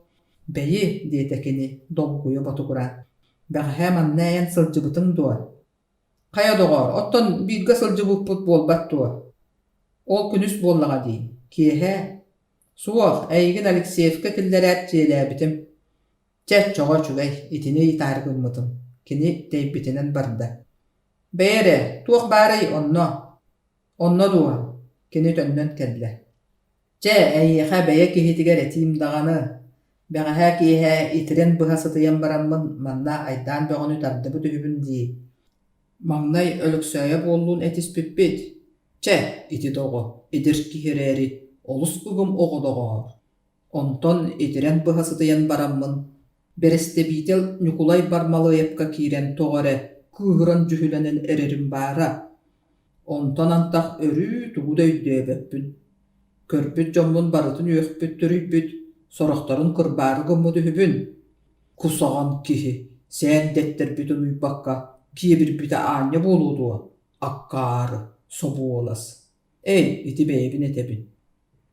Бэйи, диэтэ кини, долгуйа ботугураан, бэҕэһээ манна эн сылдьыбытыҥ дуо? Хайа доҕоор, оттон бииргэ сылдьыбыппыт буолбат дуо? Ол күнүс буоллаҕа дии, киэһэ. Суох, эйигин Алексеевка киллэрээт дьиэлээбитим. Чэ, чоҕо үчүгэй, итини ыйытаары гыммытым. Кини тэйбитинэн барда. «Бэйэ эрэ, туох баарый онно?» «Онно дуо?» Кини төннөн кэллэ. «Чэ, эйиэхэ бэйэ киһитигэр этиим даҕаны. Бэҕэһээ киэһэ итирэн быһа сытыйан бараммын манна айдаан бөҕөнү тардыбыт үһүбүн дии. Маҥнай Өлөксөөйөп уоллуун этиспиппит. Чэ, ити да оҕо, эдэр киһи эрээри, олус ыгым оҕо доҕоор. Онтон итирэн быһа сытыйан бараммын, бэрэстэбиитэл Ньукулай Бармалыайапка киирэн тоҕо эрэ кыыһыран дьүһүлэнэн эрэрим баара. Онтон антах өрүү тугу да өйдөөбөппүн. Көрбүт дьоммун барытын үөхпүт-түрүйбүт, сорохторун кырбаары гыммыт үһүбүн. Кусаҕан киһи, сээн дэттэрбитин уйбакка, киэбирбитэ аанньа буолуо дуо, аккаары, собуолас. Эй, ити бэйэбин этэбин.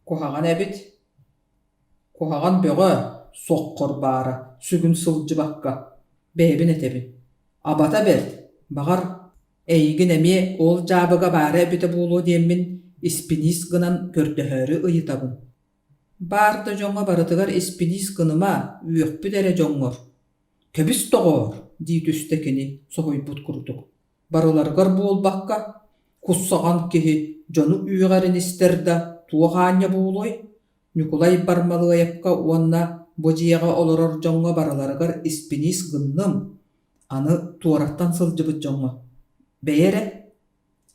Куһаҕан эбит. Куһаҕан бөҕө, соххор баара, сүгүн сылдьыбакка. Бэйэбин этэбин. Абата бэрт, баҕар, эйигин эмиэ ол дьаабыга баара эбитэ буолуо диэммин испиниис гынан көрдөһөөрү ыйытабын. Баар да дьоҥҥо барытыгар испиниис гыныма, үөхпүт эрэ дьоҥҥор. Кэбис доҕоор, дии түстэ кини соһуйбут курдук. Барыларыгар буолбакка, куссаҕан киһи дьону үөҕэрин истэр да туох аанньа буолуой? Ньукулай Бармалыайапка уонна бу дьиэҕэ олорор дьоҥҥо барыларыгар испиниис гынным, аны туораттан сылдьыбыт дьоҥҥо бэйэ эрэ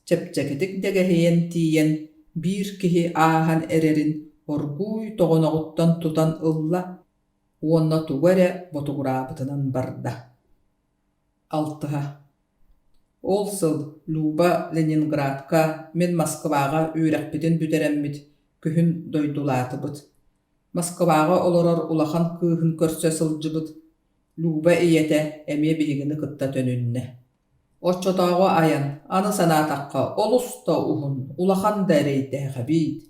чэпчэкитик дэгэһийэн тиийэн биир киһи ааһан эрэрин оргууй тоҕоноҕуттан тутан ылла уонна тугу эрэ ботугураабытынан барда. Алтыһа. Ол сыл Люба Ленинградка, мин Москваҕа үөрэхпитин бүтэрэммит күһүн дойдулаатыбыт. Москваҕа олорор улахан кыыһын көрсө сылдьыбыт Люба ийэтэ эмиэ биһигини кытта төнүннэ. Оччотооҕу айан, аны санаатахха, олус да уһун, улахан да эрэйдээх эбит.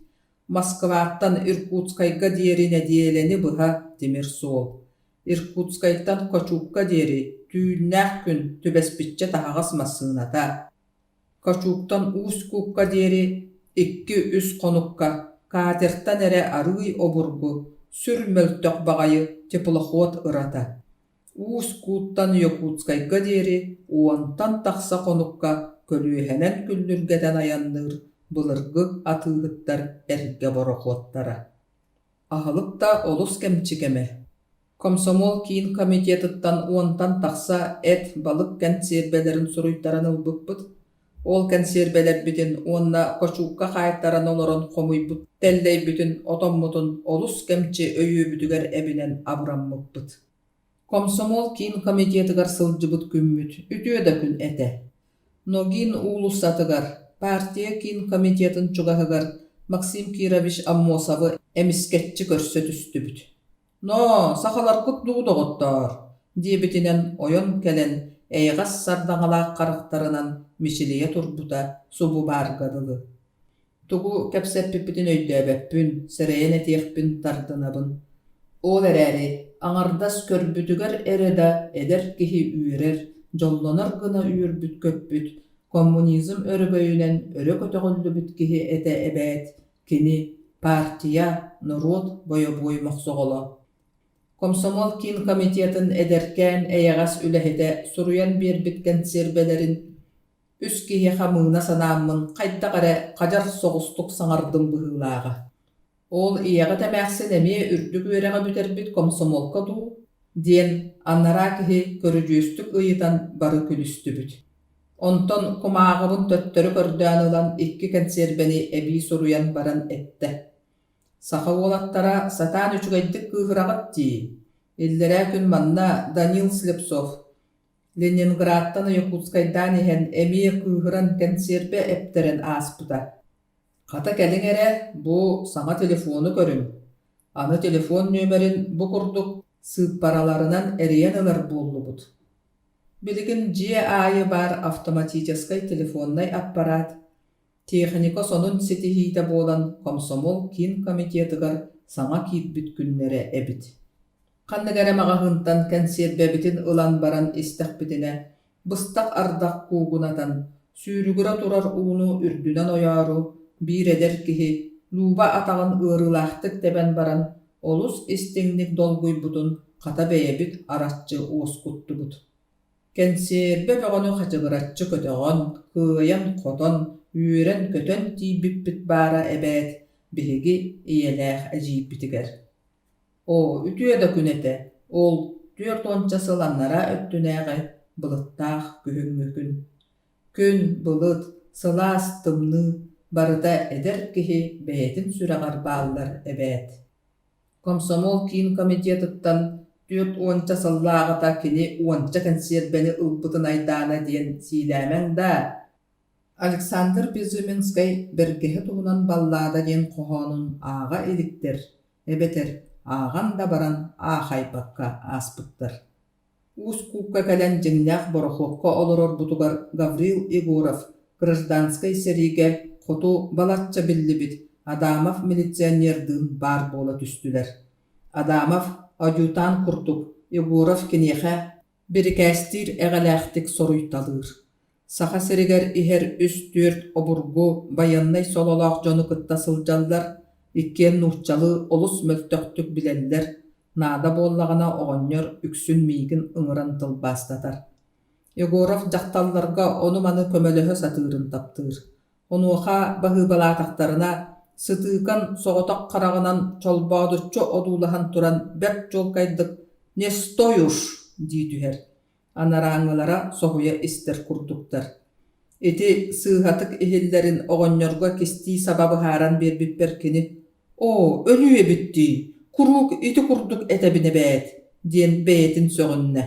Москваттан Иркутскайга диэри нэдиэлэни быһа тимир суол. Иркутскайтан Кочукка диэри түүннээх күн түбэспиччэ таһаҕас массыыната. Кочуктан Усть-Кукка диэри 2-3 хонукка катертан эрэ арыый обургу, сүр мөлтөх баҕайы теплоход ырата. Уус-Кууттан Якутскайга диэри уонтан тахса хонукка көлүөһэнэн күллүргэтэн айанныыр былыргы атыыһыттар эргэ борохуоттара. Аһылык да олус кэмчи кэмэ. Комсомол киин комитетыттан уонтан тахса эт, балык кэнсиэрбэлэрин суруйтаран ылбыппыт. Ол кэнсиэрбэлэрбитин уонна кочуукка хаайтаран олорон хомуйбут тэллэйбитин, отоммутун олус кэмчи өйүөбүтүгэр эбинэн абыраммыппыт. Комсомол киин комитетыгар сылдьыбыт күммүт үтүө да күн этэ. Ногин уулуссатыгар, партия киин комитетын чугаһыгар Максим Кирович Аммосовы эмискэччи көрсө түстүбүт. «Ноо, сахаларгыт дуу, доҕоттоор?» диэбитинэн ойон кэлэн, эйэҕэс сардаҥалаах харахтарынан мичилийэ турбута субу баарга дылы. Тугу кэпсэппиппитин өйдөөбөппүн, сэрэйэн этиэхпин тардынабын. Ол эрээри аҥардас көрбүтүгэр эрэ да эдэр киһи үөрэр, дьоллонор гына үөрбүт-көппүт, коммунизм өрөгөйүнэн өрө көтөҕүллүбүт киһи этэ эбээт кини партия, норуот бойобуой мохсоҕоло. Комсомол киин комитетын эдэркээн эйэҕэс үлэһитэ суруйан биэрбит кэнсиэрбэлэрин үс киһиэхэ мыына санааммын хайдах эрэ хадьар соҕустук саҥардым быһыылааҕа. Ол ийэҕит эмээхсин эмиэ үрдүк үөрэҕи бүтэрбит комсомолка дуу? диэн анараа киһи көрүдьүөстүк ыйытан бары күлүстүбүт. Онтон кумааҕыбын төттөрү көрдөөн ылан икки кэнсиэрбэни эбии суруйан баран эттэ: «Саха уолаттара сатаан үчүгэйдик кыыһыраҕыт дии. Иллэрээ күн манна Данил Слепцов Ленинградтан Якутскайдаан иһэн эмиэ кыыһыран кэнсиэрбэ эптэрэн ааспыта. Хата кэлиҥ эрэ, бу саҥа телефону көрүҥ. Аны телефон нүөмэрин бу курдук сыыппараларынан эрийэн ылар буоллубут. Билигин дьиэ аайы баар автоматическай телефоннай аппарат техника сонун ситиһиитэ буолан комсомол киин комитетыгар саҥа киирбит күннэрэ эбит. Ханнык эрэ маҕаһыынтан кэнсиэрбэбитин ылан баран истэхпитинэ, быстах ардах куугунатан, сүүрүгүрэ турар ууну үрдүнэн ойоору, биир эдэр киһи Люба атаҕын ыарыылаахтык тэбэн баран, олус истиҥник долгуйбутун хата бэйэбит араччы уоскуттубут. Кэнсиэрбэ бөҕөнү хачыгыраччы көтөҕөн, кыайан-хотон, үөрэн-көтөн тиийбиппит баара эбээт биһиги ийэлээх эдьиийбитигэр. Оо, үтүө да күн этэ, ол түөрт уонча сыл анараа өттүнээҕи былыттаах күһүҥҥү күн. Күн, былыт, сылаас, тымныы барыта эдэр киһи бэйэтин сүрэҕэр бааллар эбээт. Комсомол киин комитетыттан түөрт уонча сыллааҕыта кини уонча кэнсиэрбэни ылбытын айдаана диэн сиилээмэҥ даа. Александр Безыменскай «Бэргэһэ туһунан баллаада» диэн хоһоонун ааҕа иликтэр эбэтэр ааҕан да баран аахайбакка ааспыттар. Уус Куукка кэлэн дьиҥнээх борохуокка олорорбутугар Гаврил Егоров гражданскай сэриигэ хоту балачча биллибит Адамов милиционердыын баар буола түстүлэр. Адамов адъютант курдук Егоров киниэхэ бирикээстиир эҕэлээхтик соруйталыыр. Саха сиригэр иһэр үс-түөрт обургу байыаннай сололоох дьону кытта сылдьаллар, иккиэн нууччалыы олус мөлтөхтүк билэллэр, наада буоллаҕына оҕонньор үксүн миигин ыҥыран тылбаастатар. Егоров дьахталларга ону-маны көмөлөһө сатыырын таптыыр. Онуоха баһыыбалаатахтарына, сытыыкан соҕотох хараҕынан чолбоодуччу одуулаһан туран бэрт чуолкайдык «Не стой уж!» дии түһэр. Анарааҥҥылара соһуйа истэр курдуктар. Ити сыыһатык иһиллэрин оҕонньорго кистии саба быһааран биэрбиппэр кини «Оо, өлүү эбит дии, куруук ити курдук этэбин эбээт» диэн бэйэтин сөҕүннэ.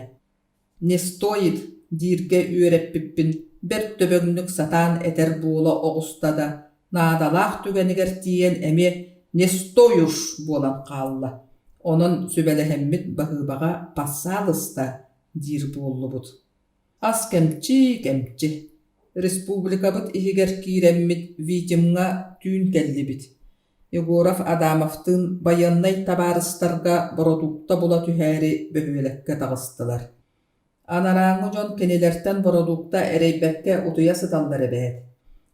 «Не стоит» дииргэ үөрэппиппин бэрт дөбөҥнүк сатаан этэр буола оҕуста да, наадалаах түгэнигэр тиийэн эмиэ «не стой уж» буолан хаалла. Онон сүбэлэһэммит баһыыбаҕа «пассаалыста» диир буоллубут. Ас кэмчи-кэмчи. Республикабыт иһигэр киирэммит Витимҥа түүн кэллибит. Егоров Адамовтыын байыаннай табаарыстарга бородуукта була түһээри бөһүөлэккэ таҕыстылар. Анарааҥҥы дьон кинилэртэн бородуукта эрэйбэккэ утуйа сыталлар эбээт.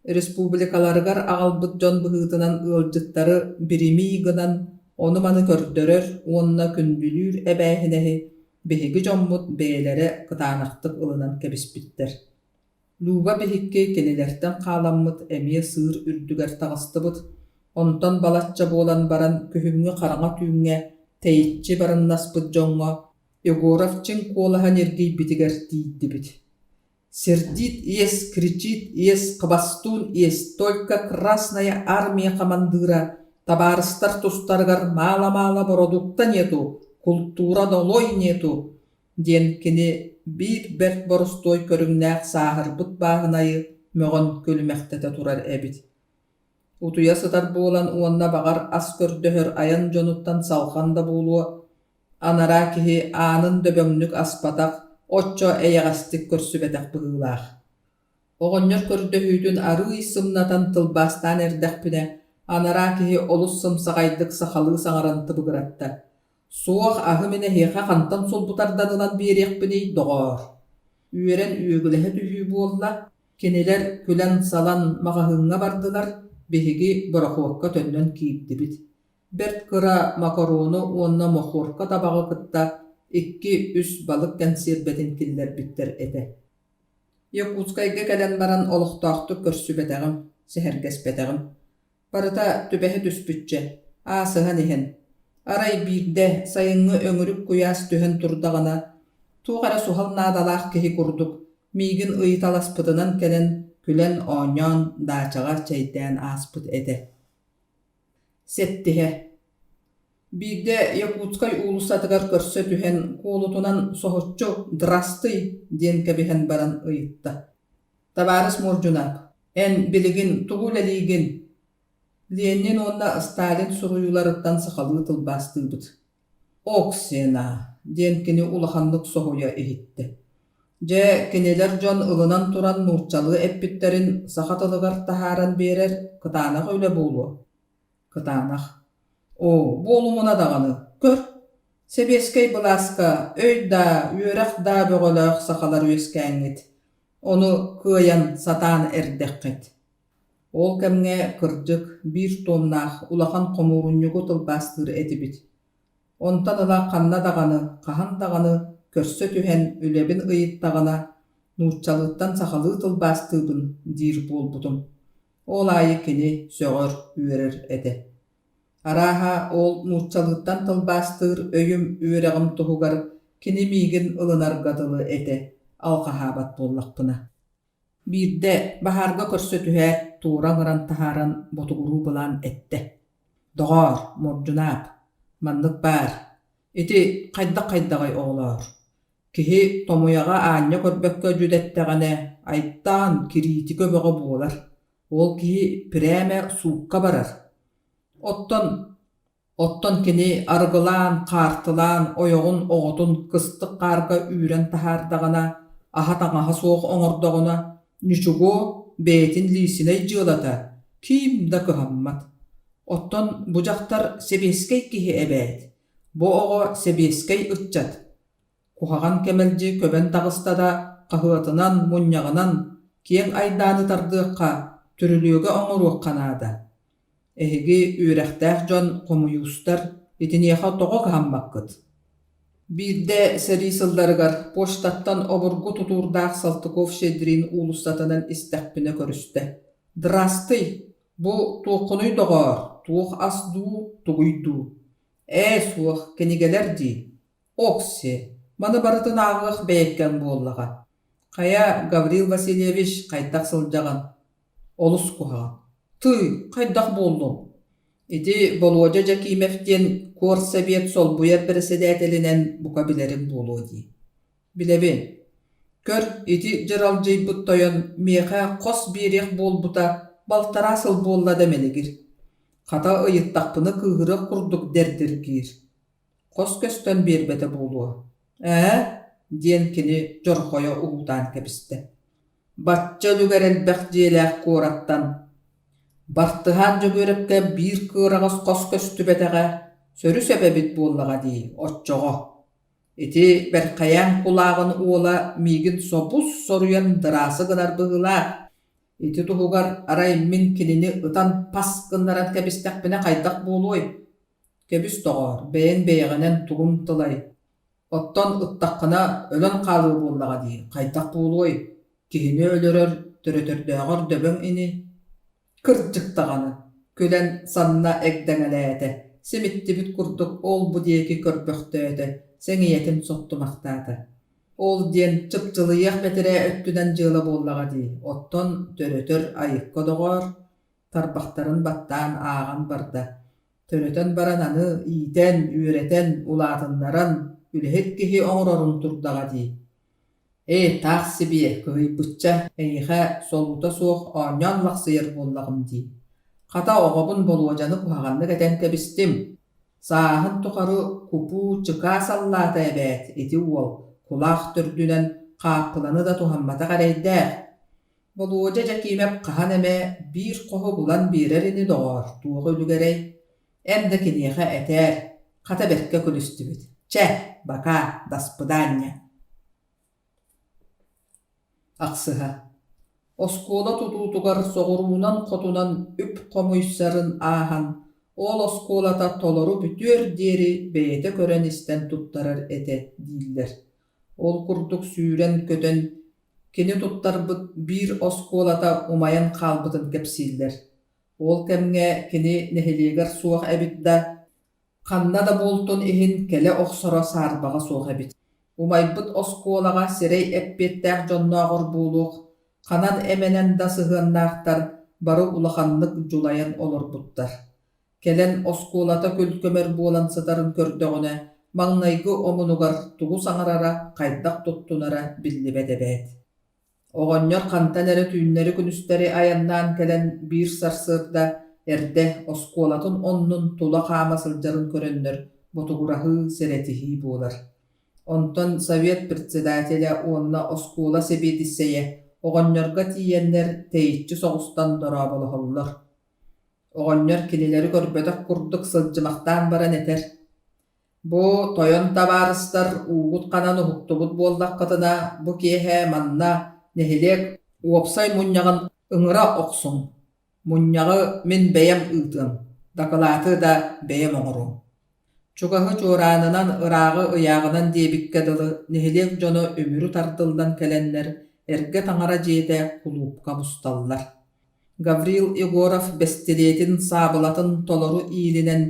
Республикаларыгар аҕалбыт дьон быһыытынан ыалдьыттары биримий гынан ону-маны көрдөрөр уонна күндүлүүр эбээһинэһи биһиги дьоммут бэйэлэрэ кытаанахтык ылынан кэбиспиттэр. Люба биһикки кинилэртэн хааламмыт эмиэ сыыр үрдүгэр таҕыстыбыт, онтон балачча буолан баран күһүҥҥү хараҥа түүҥҥэ тэйиччи барыннаспыт дьоҥҥо Егоров чиҥ куолаһа ньиргийбитигэр тиийдибит. «Сердит есть, кричит есть, хвостун есть, только Красная Армия хамандыыра, табаарыстар тустарыгар маала-маала бородуукта нету, култуура долой нету» диэн кини биир бэрт боростуой көрүҥнээх сааһырбыт бааһынайы мөҕөн күлүмэхтэтэ турар эбит. Утуйа сытар буолан уонна баҕар ас көрдөһөр айан дьонуттан салҕан да буолуо, анараа киһи аанын дөбөҥнүк аспатах, оччо эйэҕэстик көрсүбэтэх быһыылаах. Оҕонньор көрдөһүүтүн арыый сымнатан тылбаастаан эрдэхпинэ, анараа киһи олус сымсаҕайдык сахалыы саҥаран тыбыгыратта: «Суох аһы мин эһиэхэ хантан сулбутардан ылан биэриэхпиний, доҕоор?» Үөрэн үөгүлэһэ түһүү буолла, кинилэр күлэн-салан маҕаһыыҥҥа бардылар, биһиги борохуокка төннөн киирдибит. Бэрт кыра макарону уонна мохуорка табаҕы кытта икки-үс балык кэнсиэрбэтин киллэрбиттэр этэ. Якутскайга кэлэн баран олохтоохтук көрсүбэтэҕим, сэһэргэспэтэҕим. Барыта түбэһэ түспүччэ, аасыһан иһэн. Арай биирдэ сайыҥҥы өҥүрүк куйаас түһэн турдаҕына, туох эрэ суһал наадалаах киһи курдук, миигин ыйыталаспытынан кэлэн, күлэн-оонньоон даачаҕа чэйдээн ааспыт этэ. Сэттиһэ Биирдэ Якутскай уулуссатыгар көрсө түһэн куолутунан соһуччу «Драстый!» диэн кэбиһэн баран ыйытта: «Табаарыс Мордьунаап, эн билигин тугу үлэлиигин?» Ленин уонна Сталин суруйууларыттан сахалыы тылбаастыыбыт. «Оксена!» диэн кини улаханнык соһуйа иһиттэ. Дьэ, кинилэр дьон ылынан туран нууччалыы эппиттэрин саха тылыгар таһааран биэрэр кытаанах үлэ буолуо. Кытаанах. Оо, буолумуна даҕаны, көр, сэбиэскэй былааска өй даа, үөрэх даа бөҕөлөөх сахалар үөскээҥҥит, ону кыайан сатаан эрдэххит. Ол кэмҥэ, кырдьык, биир туомнаах улахан хомуурунньугу тылбаастыыр этибит. Онтон ыла ханна даҕаны, хаһан даҕаны. көрсө түһэн үлэбин ыйыттаҕына, нууччалыыттан сахалыы тылбаастыыбын диир буолбутум. Ол аайы кини сөҕөр, үөрэр этэ. Арааһа, ол нууччалыыттан тылбаастыыр өйүм үөрэҕим туһугар кини миигин ылынарга дылы этэ, алҕаһаабат буоллахпына. Биирдэ баһаарга көрсө түһээт, туора ыҥыран таһааран ботугуруу былаан эттэ: «Доҕоор, Мордьунаап, маннык баар, ити хайдах-хайдаҕый оҕолоор, киһи томуйаҕа аанньа көрбөккө дьүдэттэҕинэ, айтаан, кириитикэ бөҕө буолар, ол киһи пирээмэ суукка барар. Оттон Оттон кини арыгылаан, хаартылаан, ойоҕун оҕотун кыстык хаарга үүрэн таһаардаҕына, аһа-таҥаһа суох оҥордоҕуна, ньучугуо бэйэтин лиисинэй дьыалата, ким да кыһаммат. Оттон бу дьахтар сэбиэскэй киһи эбээт, бу оҕо сэбиэскэй ыччат. Куһаҕан кэмэлдьи көбөн таҕыста да, хаһыатынан, мунньаҕынан киэҥ айдааны тардыахха, түрүлүөгэ оҥоруохха наада. Эһиги үөрэхтээх дьон, хомуйуустар, итиниэхэ тоҕо кыһаммаккыт? Биирдэ сэрии сылларыгар почтаттан обургу тутуурдаах Салтыков-Щедрин уулуссатынан истэхпинэ көрүстэ: «Драстый, бу туоххунуй доҕоор, туох ас дуу, тугуй дуу?» «Ээ, суох, кинигэлэр дии. Окси, маны барытын ааҕыах бэйэккэҥ буоллаҕа. Хайа, Гаврил Васильевич, хайдах сылдьаҕын?» Олус куһаҕан. Тыый, хайдах буоллуҥ? Ити Болуодьа Дьэкиимэв диэн куорсэбиэт солбуйар бэрэссэдээтэлинэн бука билэрим буолуо дии. Билэбин. Көр, ити дьыралдьыйбыт тойон миэхэ хос биэриэх буолбута балтараа сыл буолла да мэлигир. Хата ыйыттахпына кыыһырыах курдук дэрдиргиир. Хос көстөн биэрбэтэ буолуо. Ээ, диэн кини дьорҕойо уһуутаан кэбистэ. Бачча үлүгэр элбэх дьиэлээх куораттан Бартыһаан Дьөгүөрэпкэ биир кыараҕас хос көстүбэтэҕэ сөрү-сөп эбит буоллаҕа дии, оччоҕо. Ити Бэрхэйээн кулааҕын уола миигин собус-соруйан дыраасы гынар быһыылаах. Ити туһугар арай мин кинини ытан пас гыннаран кэбистэхпинэ хайдах буолуой? Кэбис доҕоор, бэйэҥ бэйэҕинэн тугум тылай Оттон ыттаххына өлөн хаалыа буоллаҕа дии, хайдах буолуой, киһини өлөрөр, төрөтөрдөөҕөр дөбөҥ ини Кырдьык даҕаны, күлэн санна эгдэҥэлээтэ, симиттибит курдук ол-бу диэки көрбөхтөөтө, сэҥийэтин соттумахтаата. Ол диэн чыпчылыйыах бэтэрээ өттүнэн дьыала буоллаҕа дии, оттон төрөтөр айыкка доҕоор, тарбахтарын баттаан ааҕан барда Төрөтөн баран аны иитэн, үөрэтэн, улаатыннаран, үлэһит киһи оҥорорун турдаҕа дии. Ээ, таах сибиэ, кыһыйбычча, эйиэхэ солуута суох оонньоон лахсыйар буоллаҕым дии. Хата оҕобун Болуодьаны куһаҕаннык этэн кэбистим. Сааһын тухары купуу чыкаа саллаата эбээт ити уол, кулаах төрдүнэн хааппыланы да туһамматах эрэйдээх. Болуодьа Дьэкиимэп хаһан эмэ биир хоһу булан биэрэр ини доҕоор, туох үлүгэрэй? Эн да киниэхэ этээр, хата бэркэ күлүстүбүт. Чэ, бакаа, даспыдаанньа. Ахсыһа. Оскуола тутуутугар соҕуруунан-хотунан үп хомуйсарын ааһан, ол оскуолата толору бүтүөр диэри бэйэтэ көрөн-истэн туттарар этэ дииллэр. Ол курдук сүүрэн-көтөн Кини туттарбыт биир оскуолата умайан хаалбытын кэпсииллэр. Ол кэмҥэ кини нэһилиэгэр суох эбит да, ханна да буолтун иһин кэлэ охсоро саарбаҕа суох эбит. Умайбыт оскуолаҕа сирэй эппиэттээх дьоннооҕор буолуох, ханан эмэнэн да сыһыаннаахтар бары улаханнык дьулайан олорбуттар. Кэлэн оскуолата күл-көмөр буолан сытарын көрдөҕүнэ, маҥнайгы омунугар тугу саҥарара, хайдах туттунара биллибэт эбээт. Оҕонньор хантан эрэ түүннэри-күнүстэри айаннаан кэлэн биир сарсыарда эрдэ оскуолатын оннун тула хаама сылдьарын көрөннөр ботугураһыы, сэрэтиһии буолар. Онтон совет председателэ уонна оскуола сэбиэдиссэйэ оҕонньорго тиийэннэр тэйиччи соҕустан дорооболоһоллор. Оҕонньор кинилэри көрбөтөх курдук сылдьымахтаан баран этэр: «Бу тойон табаарыстар уугут ханан уһуктубут буоллаххытына, бу киэһэ манна нэһилиэк уопсай мунньаҕын ыҥыра охсуҥ. Мунньаҕы мин бэйэм ыытыам, дакылааты да бэйэм оҥоруом. Чугаһы чуораанынан, ырааҕы ыйааҕынан диэбиккэ дылы, нэһилиэк дьоно үмүрү тардыллан кэлэннэр, эргэ таҥара дьиэтэ кулуупка мусталлар. Гаврил Егоров бэстилиэтин саабылатын толору иилинэн,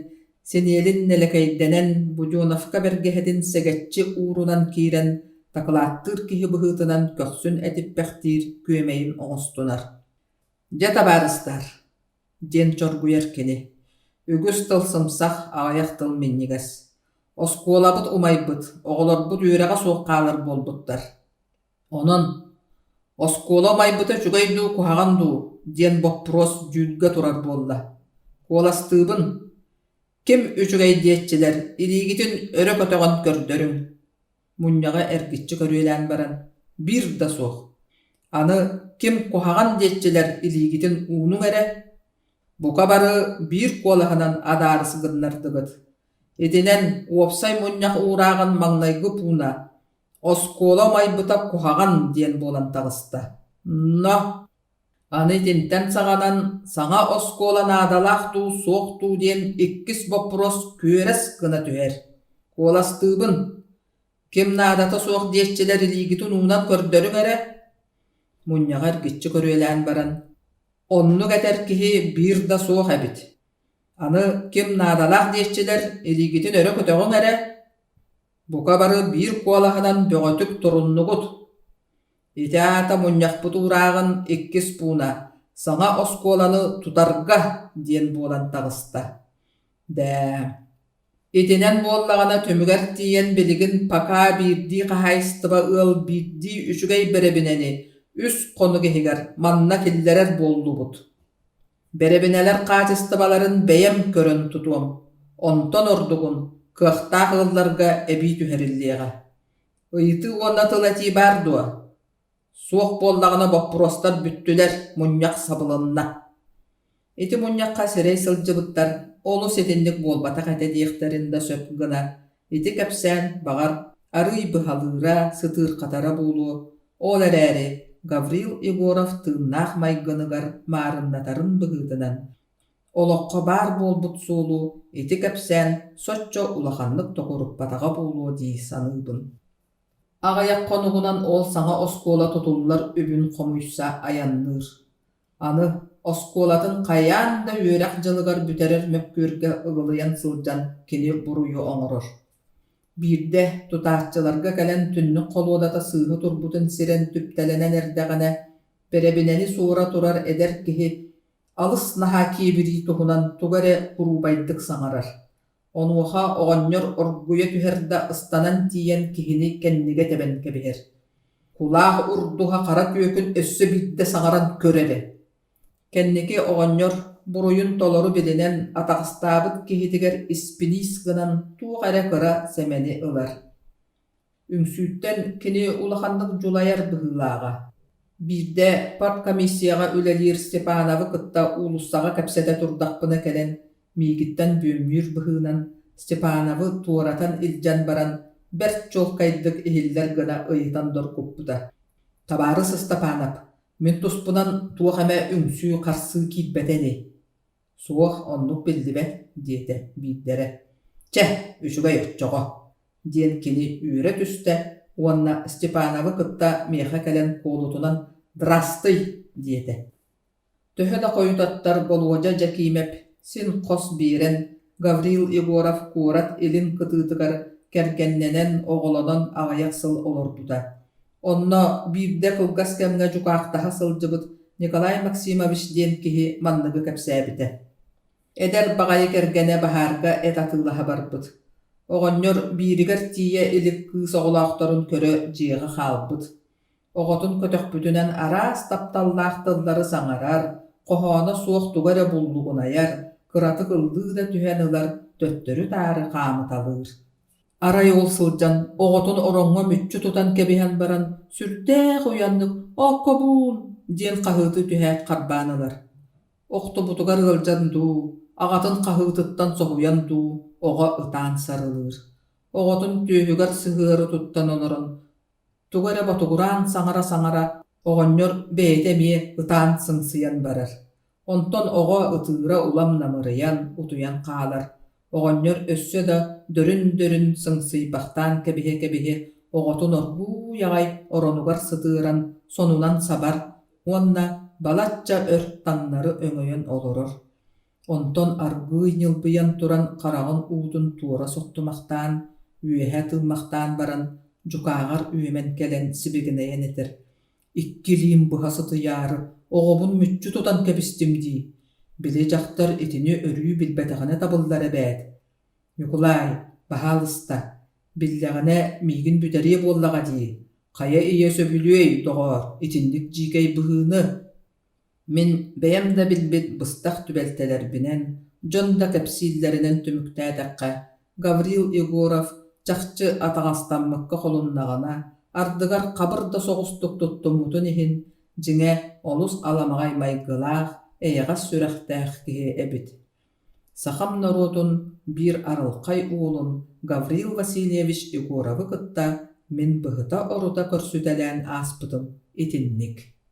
синиэлин нэлэкэйдэнэн, Буденовка бэргэһэтин сэгэччи уурунан киирэн, дакылааттыыр киһи быһыытынан көхсүн этиппэхтиир күөмэйин оҥостунар. «Дьэ, табаарыстар, диэн чоргуйар кини. Үгүс тыл сымсах, аҕыйах тыл минньигэс. Оскуолабыт умайбыт, оҕолорбут үөрэҕэ суох хаалар буолбуттар. Онон оскуола умайбыта үчүгэй дуу, куһаҕан дуу диэн боппуруос дьүүлгэ турар буолла. Куоластыыбын. Ким үчүгэй диэччилэр, илиигитин өрө көтөҕөн көрдөрүҥ. Мунньаҕы эргиччи көрүөлээн баран, биир да суох. Аны ким куһаҕан диэччилэр илиигитин уунуҥ эрэ, бука бары биир куолаһынан адаарыс гыннардыгыт. Итинэн уопсай мунньах уурааҕын маҥнайгы пууна «Оскуола умайбыта куһаҕан» диэн буолан таҕыста. Но аны итинтэн саҕанан саҥа оскуола наадалаах дуу, суох дуу диэн иккис боппуруос күөрэс гына түһэр. Куоластыыбын. Ким наадата суох диэччилэр илиигитин уунан көрдөрүҥ эрэ. Мунньаҕы эргиччи көрүөлээн баран, оннук этэр киһи биир да суох эбит. Аны ким наадалаах диэччилэр илиигитин өрө көтөҕүҥ эрэ. Бука бары биир куолаһынан бөҕөтүк туруннугут. Ити аата мунньахпыт уурааҕын иккис пууна «Саҥа оскуоланы тутарга» диэн буолан таҕыста. Дээ, итинэн буоллаҕына түмүгэр тиийэн билигин пока биирдии хаһаайыстыба ыал биирдии үчүгэй бэрэбинэни үс хонук иһигэр манна киллэрэр буоллубут. Бэрэбинэлэр хаачыстыбаларын бэйэм көрөн тутуом, онтон ордугун кыахтаах ыалларга эбии түһэриллиэҕэ. Ыйытыы уонна тыл этии баар дуо? Суох буоллаҕына боппуруостар бүттүлэр, мунньах сабылынна. Ити мунньахха сирэй сылдьыбыттар олус итинник буолбатах этэ диэхтэрин да сөп гына ити кэпсээн, баҕар, арыый быһалыыра, сытыырхатара буолуо, ол эрээри Гаврил Егоров тыыннаах майгыныгар маарыннатарын быһыытынан, олоххо баар буолбут суолу ити кэпсээн соччо улаханнык токуруппатаҕа буолуо дии саныыбын. Аҕыйах хонугунан ол саҥа оскуола тутуллар үбүн хомуйса айанныыр. Аны оскуолатын хайаан да үөрэх дьылыгар бүтэрэр мөккүөргэ ыгылыйан сылдьан кини буруйу оҥорор. Биирдэ тутааччыларга кэлэн түннүк холуодата сыыһа турбутун сирэн түптэлэнэн эрдэҕинэ, бэрэбинэни суора турар эдэр киһи алыс наһаа киэбирии туһунан тугу эрэ куруубайдык саҥарар. Онуоха оҕонньор оргуйа түһэр да ыстанан тиийэн киһини кэннигэ тэбэн кэбиһэр. Кулаах урдуһа хара түөкүн өссө биирдэ саҥаран көр эрэ. Кэнники оҕонньор буруйун толору билинэн атаҕастаабыт киһитигэр испиниис гынан туох эрэ кыра сэмэни ылар. Үҥсүүттэн кини улаханнык дьулайар быһыылааҕа. Биирдэ парткомиссияҕа үлэлиир Степановы кытта уулуссаҕа кэпсэтэ турдахпына кэлэн, миигиттэн бүөмнүүр быһыынан Степановы туоратан илдьэн баран, бэрт чуолкайдык иһиллэр гына ыйытан доргуппута: «Табаарыс Ыстапаанап, мин туспунан туох эмэ үҥсүү-харсыы киирбэтэ ини?» «Суох, оннук биллибэт», диэтэ биирдэрэ. «Чэ, үчүгэй оччоҕо», диэн кини үөрэ түстэ уонна Степановы кытта миэхэ кэлэн куолутунан «Драстый!» диэтэ. Төһө да хойутаттар Болуодьа Дьэкиимэп син хос биэрэн, Гаврил Егоров куорат илин кытыытыгар кэргэннэнэн, оҕолонон аҕыйах сыл олорбута. Онно биирдэ кылгас кэмҥэ дьукаахтаһа сылдьыбыт Николай Максимович диэн киһи манныгы кэпсээбитэ. Эдэр баҕайы кэргэнэ баһаарга эт атыылаһа барбыт. Оҕонньор бииригэр тиийэ илик кыыс оҕолоохторун көрө дьиэҕэ хаалбыт. Оҕотун көтөхпүтүнэн араас тапталлаах тыллары саҥарар, хоһооно суох тугу эрэ буллугунайар, кыратык ыллыы да түһэн ылар, төттөрү-таары хаамыталыыр. Арай ол сылдьан оҕотун ороҥҥо мүччү тутан кэбиһэн баран сүрдээх уйаннык «Оккобуун!» диэн хаһыытыы түһээт харбаан ылар. Охтубутугар ыалдьан дуу, аҕатын хаһыытыттан соһуйан дуу оҕо ытаан сарылыыр. Оҕотун түөһүгэр сыһыары туттан олорон тугу эрэ ботугураан саҥара-саҥара оҕонньор бэйэтэ эмиэ ытаан сыҥсыйан барар. Онтон оҕо ытыыра улам намырыйан, утуйан хаалар. Оҕонньор өссө да дөрүн-дөрүн сыҥсыйбахтаан кэбиһэ-кэбиһэ оҕотун оргууй аҕай оронугар сытыаран сонунан сабар уонна балачча өр таҥнары өҥөйөн олорор. Онтон аргыый ньылбыйан туран хараҕын уутун туора соттумахтаан, үөһэ тыыммахтаан баран, дьукааҕар үөмэн кэлэн сибигинэйэн этэр: «Икки илиим быһа сытыйаары, оҕобун мүччү тутан кэбистим дии. Били дьахтар итини өрүү билбэтэҕинэ табыллар эбээт. Ньукулаай, баһаалыста, биллэҕинэ миигин бүтэриэ буоллаҕа дии. Хайа ийэ сөбүлүөй, доҕоор, итинник дьиикэй быһыыны?» Мин бэйэм да билбит быстах түбэлтэлэрбинэн, дьон да кэпсииллэринэн түмүктээтэххэ, Гаврил Егоров чахчы атаҕастаммыкка холуннаҕына, ардыгар хабыр да соҕустук туттуммутун иһин, дьиҥэ, олус аламаҕай майгылаах, эйэҕэс сүрэхтээх киһи эбит. Сахам норуотун биир арылхай уолун Гаврил Васильевич Егоровы кытта мин быһыта-орута көрсүтэлээн ааспытым итинник.